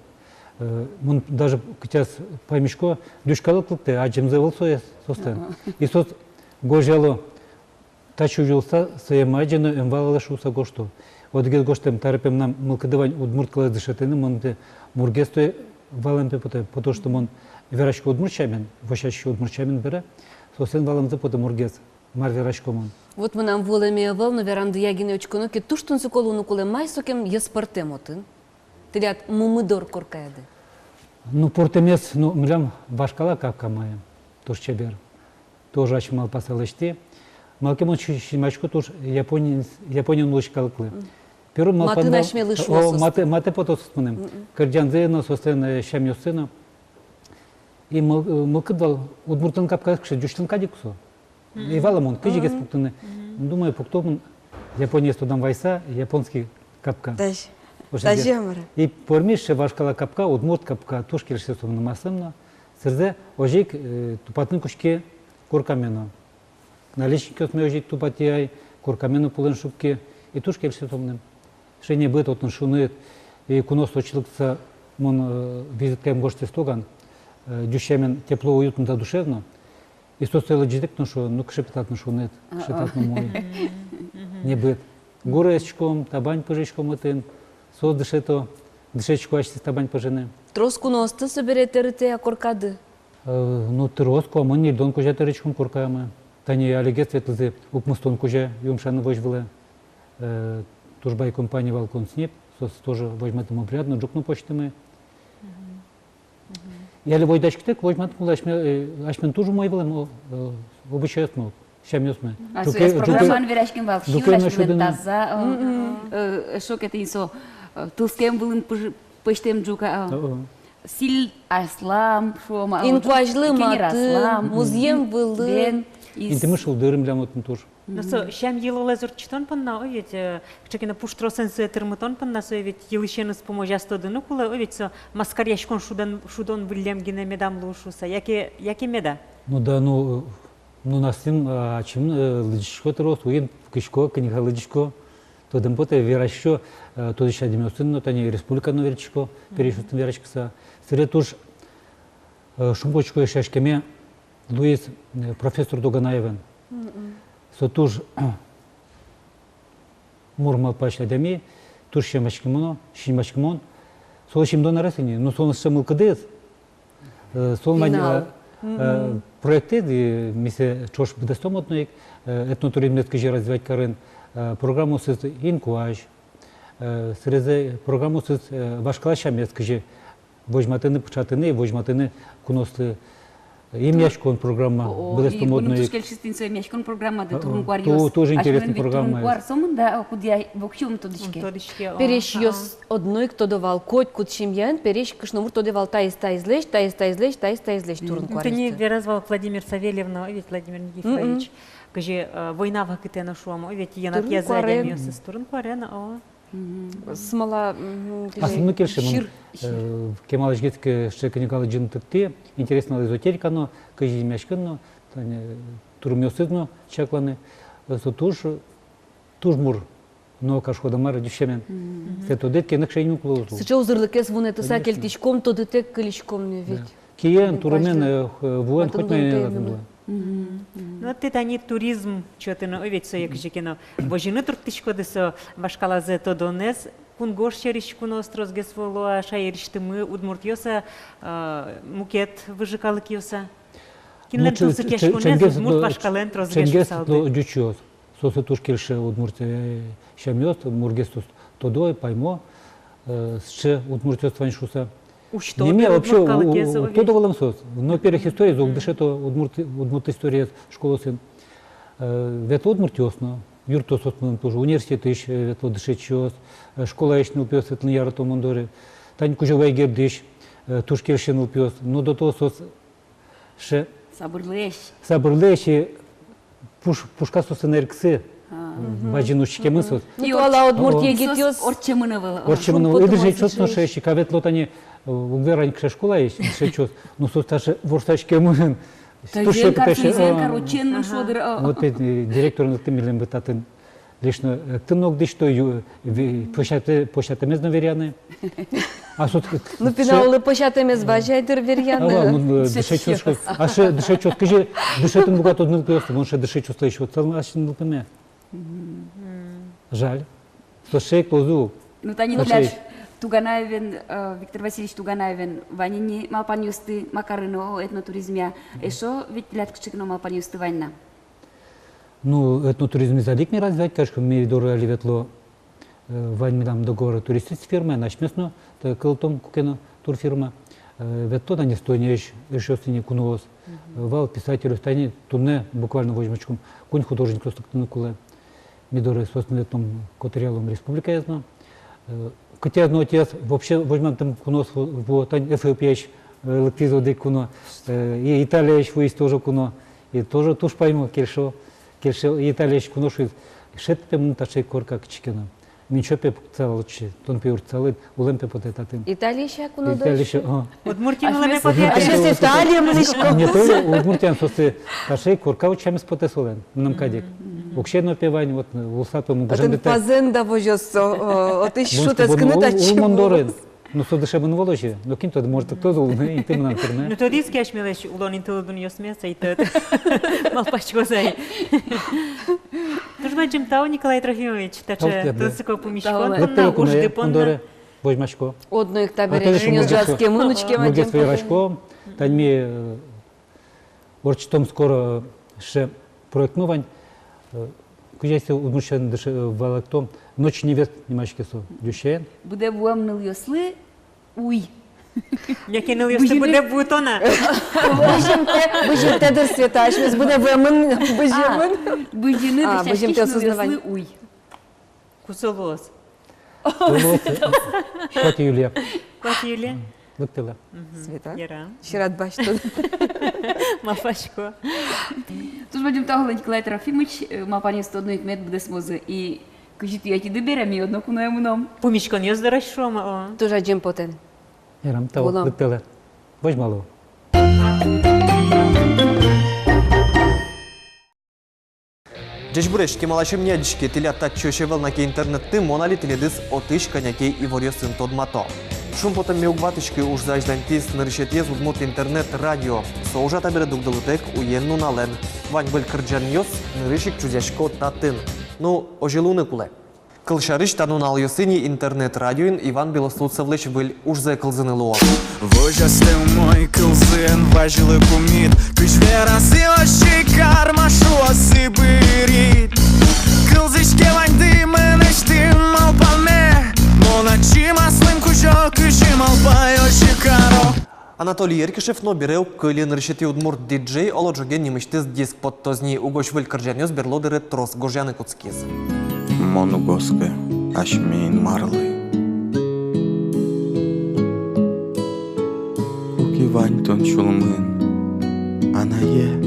Э, мон даже кытӥяз паймисько, ӟуч калык лыктэ, адӟемзы ӧвӧл сое соослэн. И соос гожъяло, татчы улыса сое ӧм адӟе но ӧм валалэ шуыса гожто. Одӥгез гожтэм: таре пе мынам мылкыды вань удмурт кылэз дышетыны, мон пе мургес сое валэм пе потэ, потому что мон верасько удмурт сямен, вӧсясько удмурт сямен бере, соослэн валэмзы потэ мургес, мар верасько мон. Вот мынам вуылэме ӧвӧл, но верандыя гинэ учконо ке, туж тунсыко луыны кулэ, май сокем йӧс пӧртэм отын. Тӥляд мумы дор коркаяды. Ну, пӧртэмез, ну, милям вашкала капка мае, туж чебер. Тоже ачим малпаса лэсьтӥ. Малы ке мон си-, синмасько туж Япониын, Япониын улӥсь калыклы. Мгм. Первой малпан вал, матын асьмелы шуо, о, соосты. Матэ, матэ потоз мыным. Мгм. Кырӟанзы но, соослэн, э, сямъёссы но. И мыл-, э, мылкыд вал, удмуртлэн капкаез кыӵе, ӟучлэн кадь ик со. Мгм. И вала мон, кызьы гес пуктыны. Мгм. Думаю, пукто мон Япониез тодам вайса, японский капка. Тазь-, ошо тазьы ке. Амара. И пӧрмиз сыӵе вашкала капка, удмурт капка, туж кельше со мыным аслым но. Сырзэ озьы ик, э, тупатны кутске коркаме но. Наличникъёсме озьы ик тупатъяй, коркаме но пулэн шукке. И туж кельше со мыным. Сыӵе небыт отын шуныт. И куноос ӵош лыктыса мон, э, визиткаем гожтӥ слоган, э, ӟуч сямен тепло, уютно да душевно. И соос сое лыдӟытэк но шуо, ну, кыӵе пе татын шуныт, кыӵе татын умой. Мгм. Небыт. Гурезь учком, табань пыжиськом отын, соос дышето, дышетско асьсэс табань пыжыны. Трос куноосты собере тэрытэ-а коркады? Э, ну, трос, куамын-ньыльдон кузя тэрыськом коркамы. Тани алигес ветлӥзы укмыстон кузя юмшаны возь вылэ. Э, туж бай компания вал, Консниб, соос тоже возьматӥм обряд но, ӝук но пӧзьтӥмы. Мгм. Мгм. И али возьдаськытэк возьматыны кулэ асьме, э, асьмелэн туж умой вылэм, о, э, обычайёсмы, сямъёсмы. А со ӝуке, ӝуке, программаын вераськем вал, ӝуке сиын но асьмелэн сюдыны. Таза, о, мгм, э, эшшо ке тӥни со, э, тылскем вылын пыж-, пӧзьтэм ӝук, а, о. О, о. Сӥль аслам, шуом-а, инкуазьлы матын, кенер аслам, музъем вылын. Бен, из- Интымы шулдыр милям отын туж. Но со сям-йылолэз ортчытон понна, о, ведь, э, кыӵе ке но пуштросэн сое тырмытон понна, сое ведь йылысеныз пумозяз тодыны кулэ, о, ведь со маскаръяськон шудон, шудон выллем гинэ медам луы шуыса, яке, яке меда? Ну да, ну, э, ну, аслым, а, ачим, э, лыдӟисько трос, уин пукисько, книга лыдӟисько, тодэм потэ, вераськисько, э, тодӥсь адямиосын но, тани республикаын но вераськисько, мгм, пересьёсын вераськыса. Сыре туж, э, шумпотӥсько эшъяськеме луиз, э, профессор Дуганаевен. Мгм. Со туж мур малпась адями, туж синмаськымон, синмаськымон. Солы сизьымдон арес ини, но солэн сыӵе мылкыдыз, э, солэн вань, пинал, э, э, мгм, проектэз, и ми сое ӵош быдэстом одно ик, э, этнотуризмез кызьы развивать карыны, э, программаосыз инкуазь, э, сырезэ программаосыз, э, вашкала сямез кызьы возьматыны, пыӵатыны, возьматыны куноослы. Эмъяськон программа, о, о, быдэстом одно ик. Туж кельшиз тӥни со эмъяськон программады, о, о, турын-куаръёс. Ту-, туж интересный программа. Асьмелэн ведь турын-куар, со мында, о, кудъя воксё ум тодӥське. Ум тодӥське, о. Пересьёс, ага, одно ик тодо вал, котькуд семьяын пересь кышномурт тодэ вал таиз таизлэсь, таиз таизлэсь, таиз таизлэсь, мгм, турын-куаръёсты. Тӥни вераз вал Владимир Савельев но, ведь Владимир Никифорович, мгм, кызьы, э, война вакытэ но, шуом, о, ведь йӧнатъязы адямиосыз турын-куаре но, о. Мгм. Смола, мгм, асьмелы кельше, мон, сир, э, кемалась гес ке сыӵе книга лыдӟыны тыртӥ, интересно, эзотерика но, кызьы эмъяськон но, тани, турымъёсыз но чакланы. Э, со туж, туж мур наука, шуод-а мар, ӟуч сямен. Мгм. Сое тодэд ке, нокыӵе ик уг луоз. Сыӵе узырлыкез вунэтыса, конечно, кельтӥськом, тодытэк кылиськом ни ведь. Да. Киен, турымен, э, вуэн, хоть мае но. Мгм. Мгм. Ну, вот тӥ тани туризм чотын, о, ведь сое кызьы ке но возьыны турттӥськоды, со вашкалазэ тодонэз. Кунгож сьӧрысь куноос тросгес вуо-а, шаерысьтымы, удмуртъёс-а, э, мукет выжы калыкъёс-а? Кинлэн тунсыкъяськонэз удмурт вашкалаен тросгес шусалды? Ӟучъёс. Соослы туж кельше удмурт, э, сямъёс, мургес соос тодо, паймо, э, сыӵе удмуртъёс вань шуыса. Усьто дыр удмурт калыкез, о, ведь. Тодо вылэм соос. Но, во-первых, историез уг дышето, удмурт, удмурт историез школаосын. Э, ветло удмуртъёс но, юртто соос мыным туж, университетысь, э, ветло дышетскисьёс, э, школаысь нылпиос ветлыны ярато мон доры. Тани Кузебай Гердысь, э, туж кельше нылпиос. Но до того соос сыӵе сабырлэсь. Сабырлэсь, и пуш-, пушказ соослэн эриксы. А. Бадӟым учкемын соос. Ну, туала удмурт егитъёс ортчемын ӧвӧл. Ортчемын ӧвӧл. И дышетскисьёс но сыӵе, куке ветло тани, э, уг вера ни кыӵе школаысь, дышетскисьёс. Но соос таӵе ворсаськемын. Тазьы ик, тазьы ик, ортчемын шуо дыр, а. Вот ведь, э, директор но тӥ милемлы татын. Лишь но, э, эктыны уг дӥсьто, ю-, ви-, пӧсятэ-, пӧсятэмез но веръяны. А со, ну, пиналлы пӧсятэмез вазь ай дыр веръяны. А, вал, ну, э, дышетскисьёс, а сыӵе дышетскисьёс кызьы дышетыны быгато нылпиосты, мон сыӵе дышетскисьёслэсь отсалмын асьме нылпиме. Мгм. Жаль. Со сыӵе ик луоз ук. Ну, тани тӥляд Туганаевен, э, Виктор Васильевич Туганаевен вань ини малпанъёсты, ма карыны, о, этнотуризмъя. Мгм. Эшшо ведь тӥляд кыӵе ке но малпанъёсты вань на. Ну, этнотуризмез али ик ми развивать кариськом, ми доры али ветло, э, вань милям договор туристической фирмаен, асьмеос но, та кылдытом куке но турфирма. Э, ветло тани Эстониысь, эшъёс ини куноос, э, вал писательёс, тани туннэ буквально возьмаськом, куинь художникъёс лыктыны кулэ. Ми доры соосын ветлом, котыръялом республикаез но. Э, кытӥяз но отӥяз вообще возьматэмын куноос ву-, вуо, тани Эфиопияысь, э, лыктӥз одӥг куно, э, и Италияысь вуиз тоже куно, и тоже туж паймо, кельшо, кельшо, и Италияысь куно шуиз: «Шедьты пе мыным таӵе корка кытчы ке но. Мон сое пе пуктысал отчы, тон пе юрттысал, улэме пе потэ татын». Италияысь куно доры? Италияысь, о. Удмуртиын улэме потэ. Асьмеос Италие мынӥськом. Не только Удмуртиын, соослы таӵе корка утчамез потэ солэн, мынам кадь ик. Уксё но пе вань, вот, улсад пе мугожен. Отын пазэн да возёз со, о, отысь шутэтскыны татчы. Мон дорын. Ну, со дышемын вал озьы. Ну, кин тодэ, может, кытӥз улыны инты мынам тырме. Ну, тодӥз ке асьмелэсь улон интылы дунъёсмес, ай тод. Малпаськоз ай. Туж бадӟым тау, Николай Трофимович, таӵе тунсыко пумиськон понна, ужды понна. Возьмасько. Одно ик табере синъёс ӝутскемын, учкемын. Мургес верасько. Тани ми, э, ортчытом скоро, э, сыӵе проектмы вань, э, кызьы со удмурт сямен дыше-, э, валэкто, «Ночь невест» нимаське со, дюсен. Быдэ вуэм нылъёслы уй. Яке нылъёсты быдэ вуытоно. Бызьымтэ, бызьымтэ дыр, Света, асьмеос быдэ вуэмын, бызьымын. А, бызьымтэ дасяськись нылъёслы уй. Ку со луоз? Луоз. Куать июле. Куать июле? М, лыктэлэ. Мгм. Света. Яра. Сьӧрад басьтод. Малпасько. Туж бадӟым тау, Николай Трофимыч, э, малпанъёсты одно ик мед быдэсмозы. И кызьы тӥ ӧтиды бере, ми одно куное мыном. Пумиськонъёс дорозь, шуом, о. Туж адӟем потэ. Ярам, тау, лыктэлэ. Возьмало. Ӟечбуресь, кемалась ӧм ни адӟиське, тӥляд татчы ӧсь ӧвӧл на ке интернетты, мон али тӥледыз отысь кӧня ке иворъёсын тодмато. Шумпотэмме уг ватӥськы, ужзэ азьланьтӥз нырысетӥез удмурт интернет-радио. Со ужа табере дугдылытэк уен-нуналэн. Вань выль кырӟанъёс нырысь ик чузъясько татын. Ну, озьы луыны кулэ. Кылсярысь, та нуналъёсы ни интернет-радиоын Иван Белослудцевлэсь выль ужзэ кылзыны луоз. Возьматэ умой кылзы, эн вазьылы пумит, кызь веразы озьы кар, ма шуозы бырид. Кылзӥське ваньды мынэсьтым малпанме, мон адӟи аслым кузё, кызьы малпай, озьы каро. Анатолий Еркишев но бере уг кыльы. Нырысетӥ удмурт диджей «Оло, ӝоген» нимысьтыз диск поттоз ни. Угось выль кырӟанъёс берло дыре трос гожъяны кутскиз. Мон уг оске асьме Инмарлы, куке вань тон сюлмын, анае.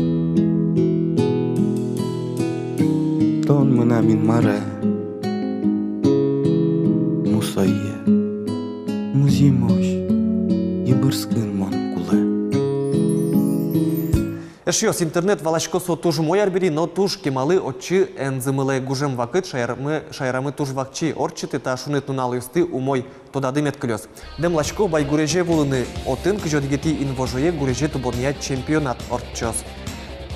Тон мынам Инмаре, мусое. Музъемозь йыбырскын мон кулэ. Эшъёс, интернет, валасько, со туж умой арбери, но туж кемалы отчы эн зымылэ. Гужем вакыт шаерамы, шаерамы туж вакчи. Ортчытэ та шуныт нуналъёсты умой, тодады мед кылёз. Дэмласько Байгурезе вуылыны. Отын кызь одӥгетӥ инвожое гурезе тубонъя чемпионат ортчоз.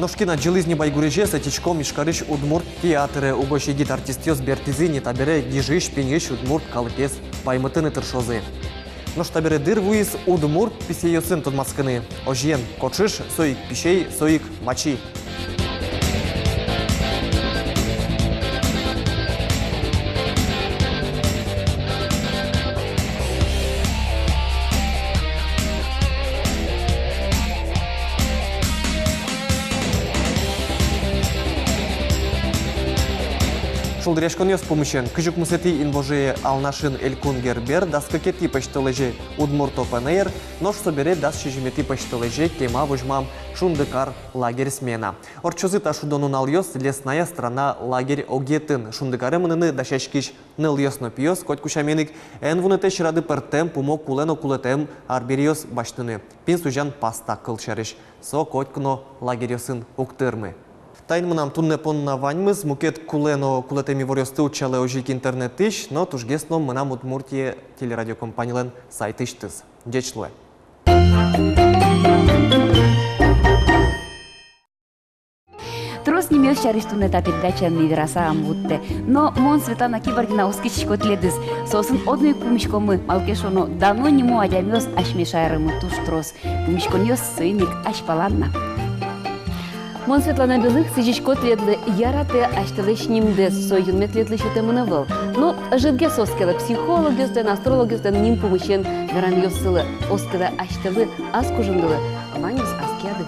Нош кин адӟылӥз ни Байгурезез, ӧтиськом Ижкарысь удмурт театре. Угось егит артистъёс бертӥзы ни, табере гижысь-пиньысь удмурт калыкез паймытыны тыршозы. Нош табере дыр вуиз удмурт писэйёсын тодматскыны. Озьыен, кочыш — со ик писэй, со ик мачи. Шулдыръяськонъёс пумысен: кызь укмысэтӥ инвожое Алнашын Элькун Гербер, дас кыкетӥ пӧсьтолэзе Удмурт Опен Эйр, нош собере дас сизьыметӥ пӧсьтолэзе кема возьмам «Шундыкар» лагерь смена. Ортчозы та шудо нуналъёс «Лесная страна» лагерь огъетын. Шундыкаре мыныны дасяськись нылъёс но пиос, котьку сямен ик, эн вунэтэ сьӧрады пӧртэм, пумо, кулэ но кулэтэм арбериос басьтыны. Пинь сузян паста, кылсярысь, со котьку но лагерьёсын уг тырмы. Таин мынам туннэ понна ваньмыз. Мукет кулэ но кулэтэм иворъёсты утчалэ озьы ик интернетысь но, тужгес но «Мынам Удмуртие» телерадиокомпанилэн сайтысьтыз. Ӟеч луэ. Трос нимъёс сярысь туннэ та передачаын ми вераса ӧм вуттэ. Но мон, Светлана Кибардина, оскиськисько тӥледыз. Соосын одно ик пумиськомы, малы ке шуоно, дано нимо адямиос асьме шаермы туж трос. Пумиськонъёс соин ик азьпалан на. Мон, Светлана Белых, сӥзисько тӥледлы яратэ асьтэлэсь нимдэс. Со юнме тӥледлы сётэмын ӧвӧл. Но ӧжытгес оскелэ психологъёслэн, астрологъёслэн ним пумысен веранъёссылы. Оскелэ асьтэлы, ас кужымдылы. Ваньмыз ас кияды.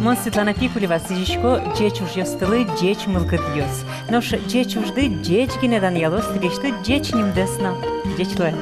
Мон, Светлана Пикулева, сӥзисько ӟеч ужъёстылы ӟеч мылкыдъёс. Нош ӟеч ужды ӟеч гинэ данъялоз тӥлесьтыд ӟеч нимдэс но. Ӟеч луэ.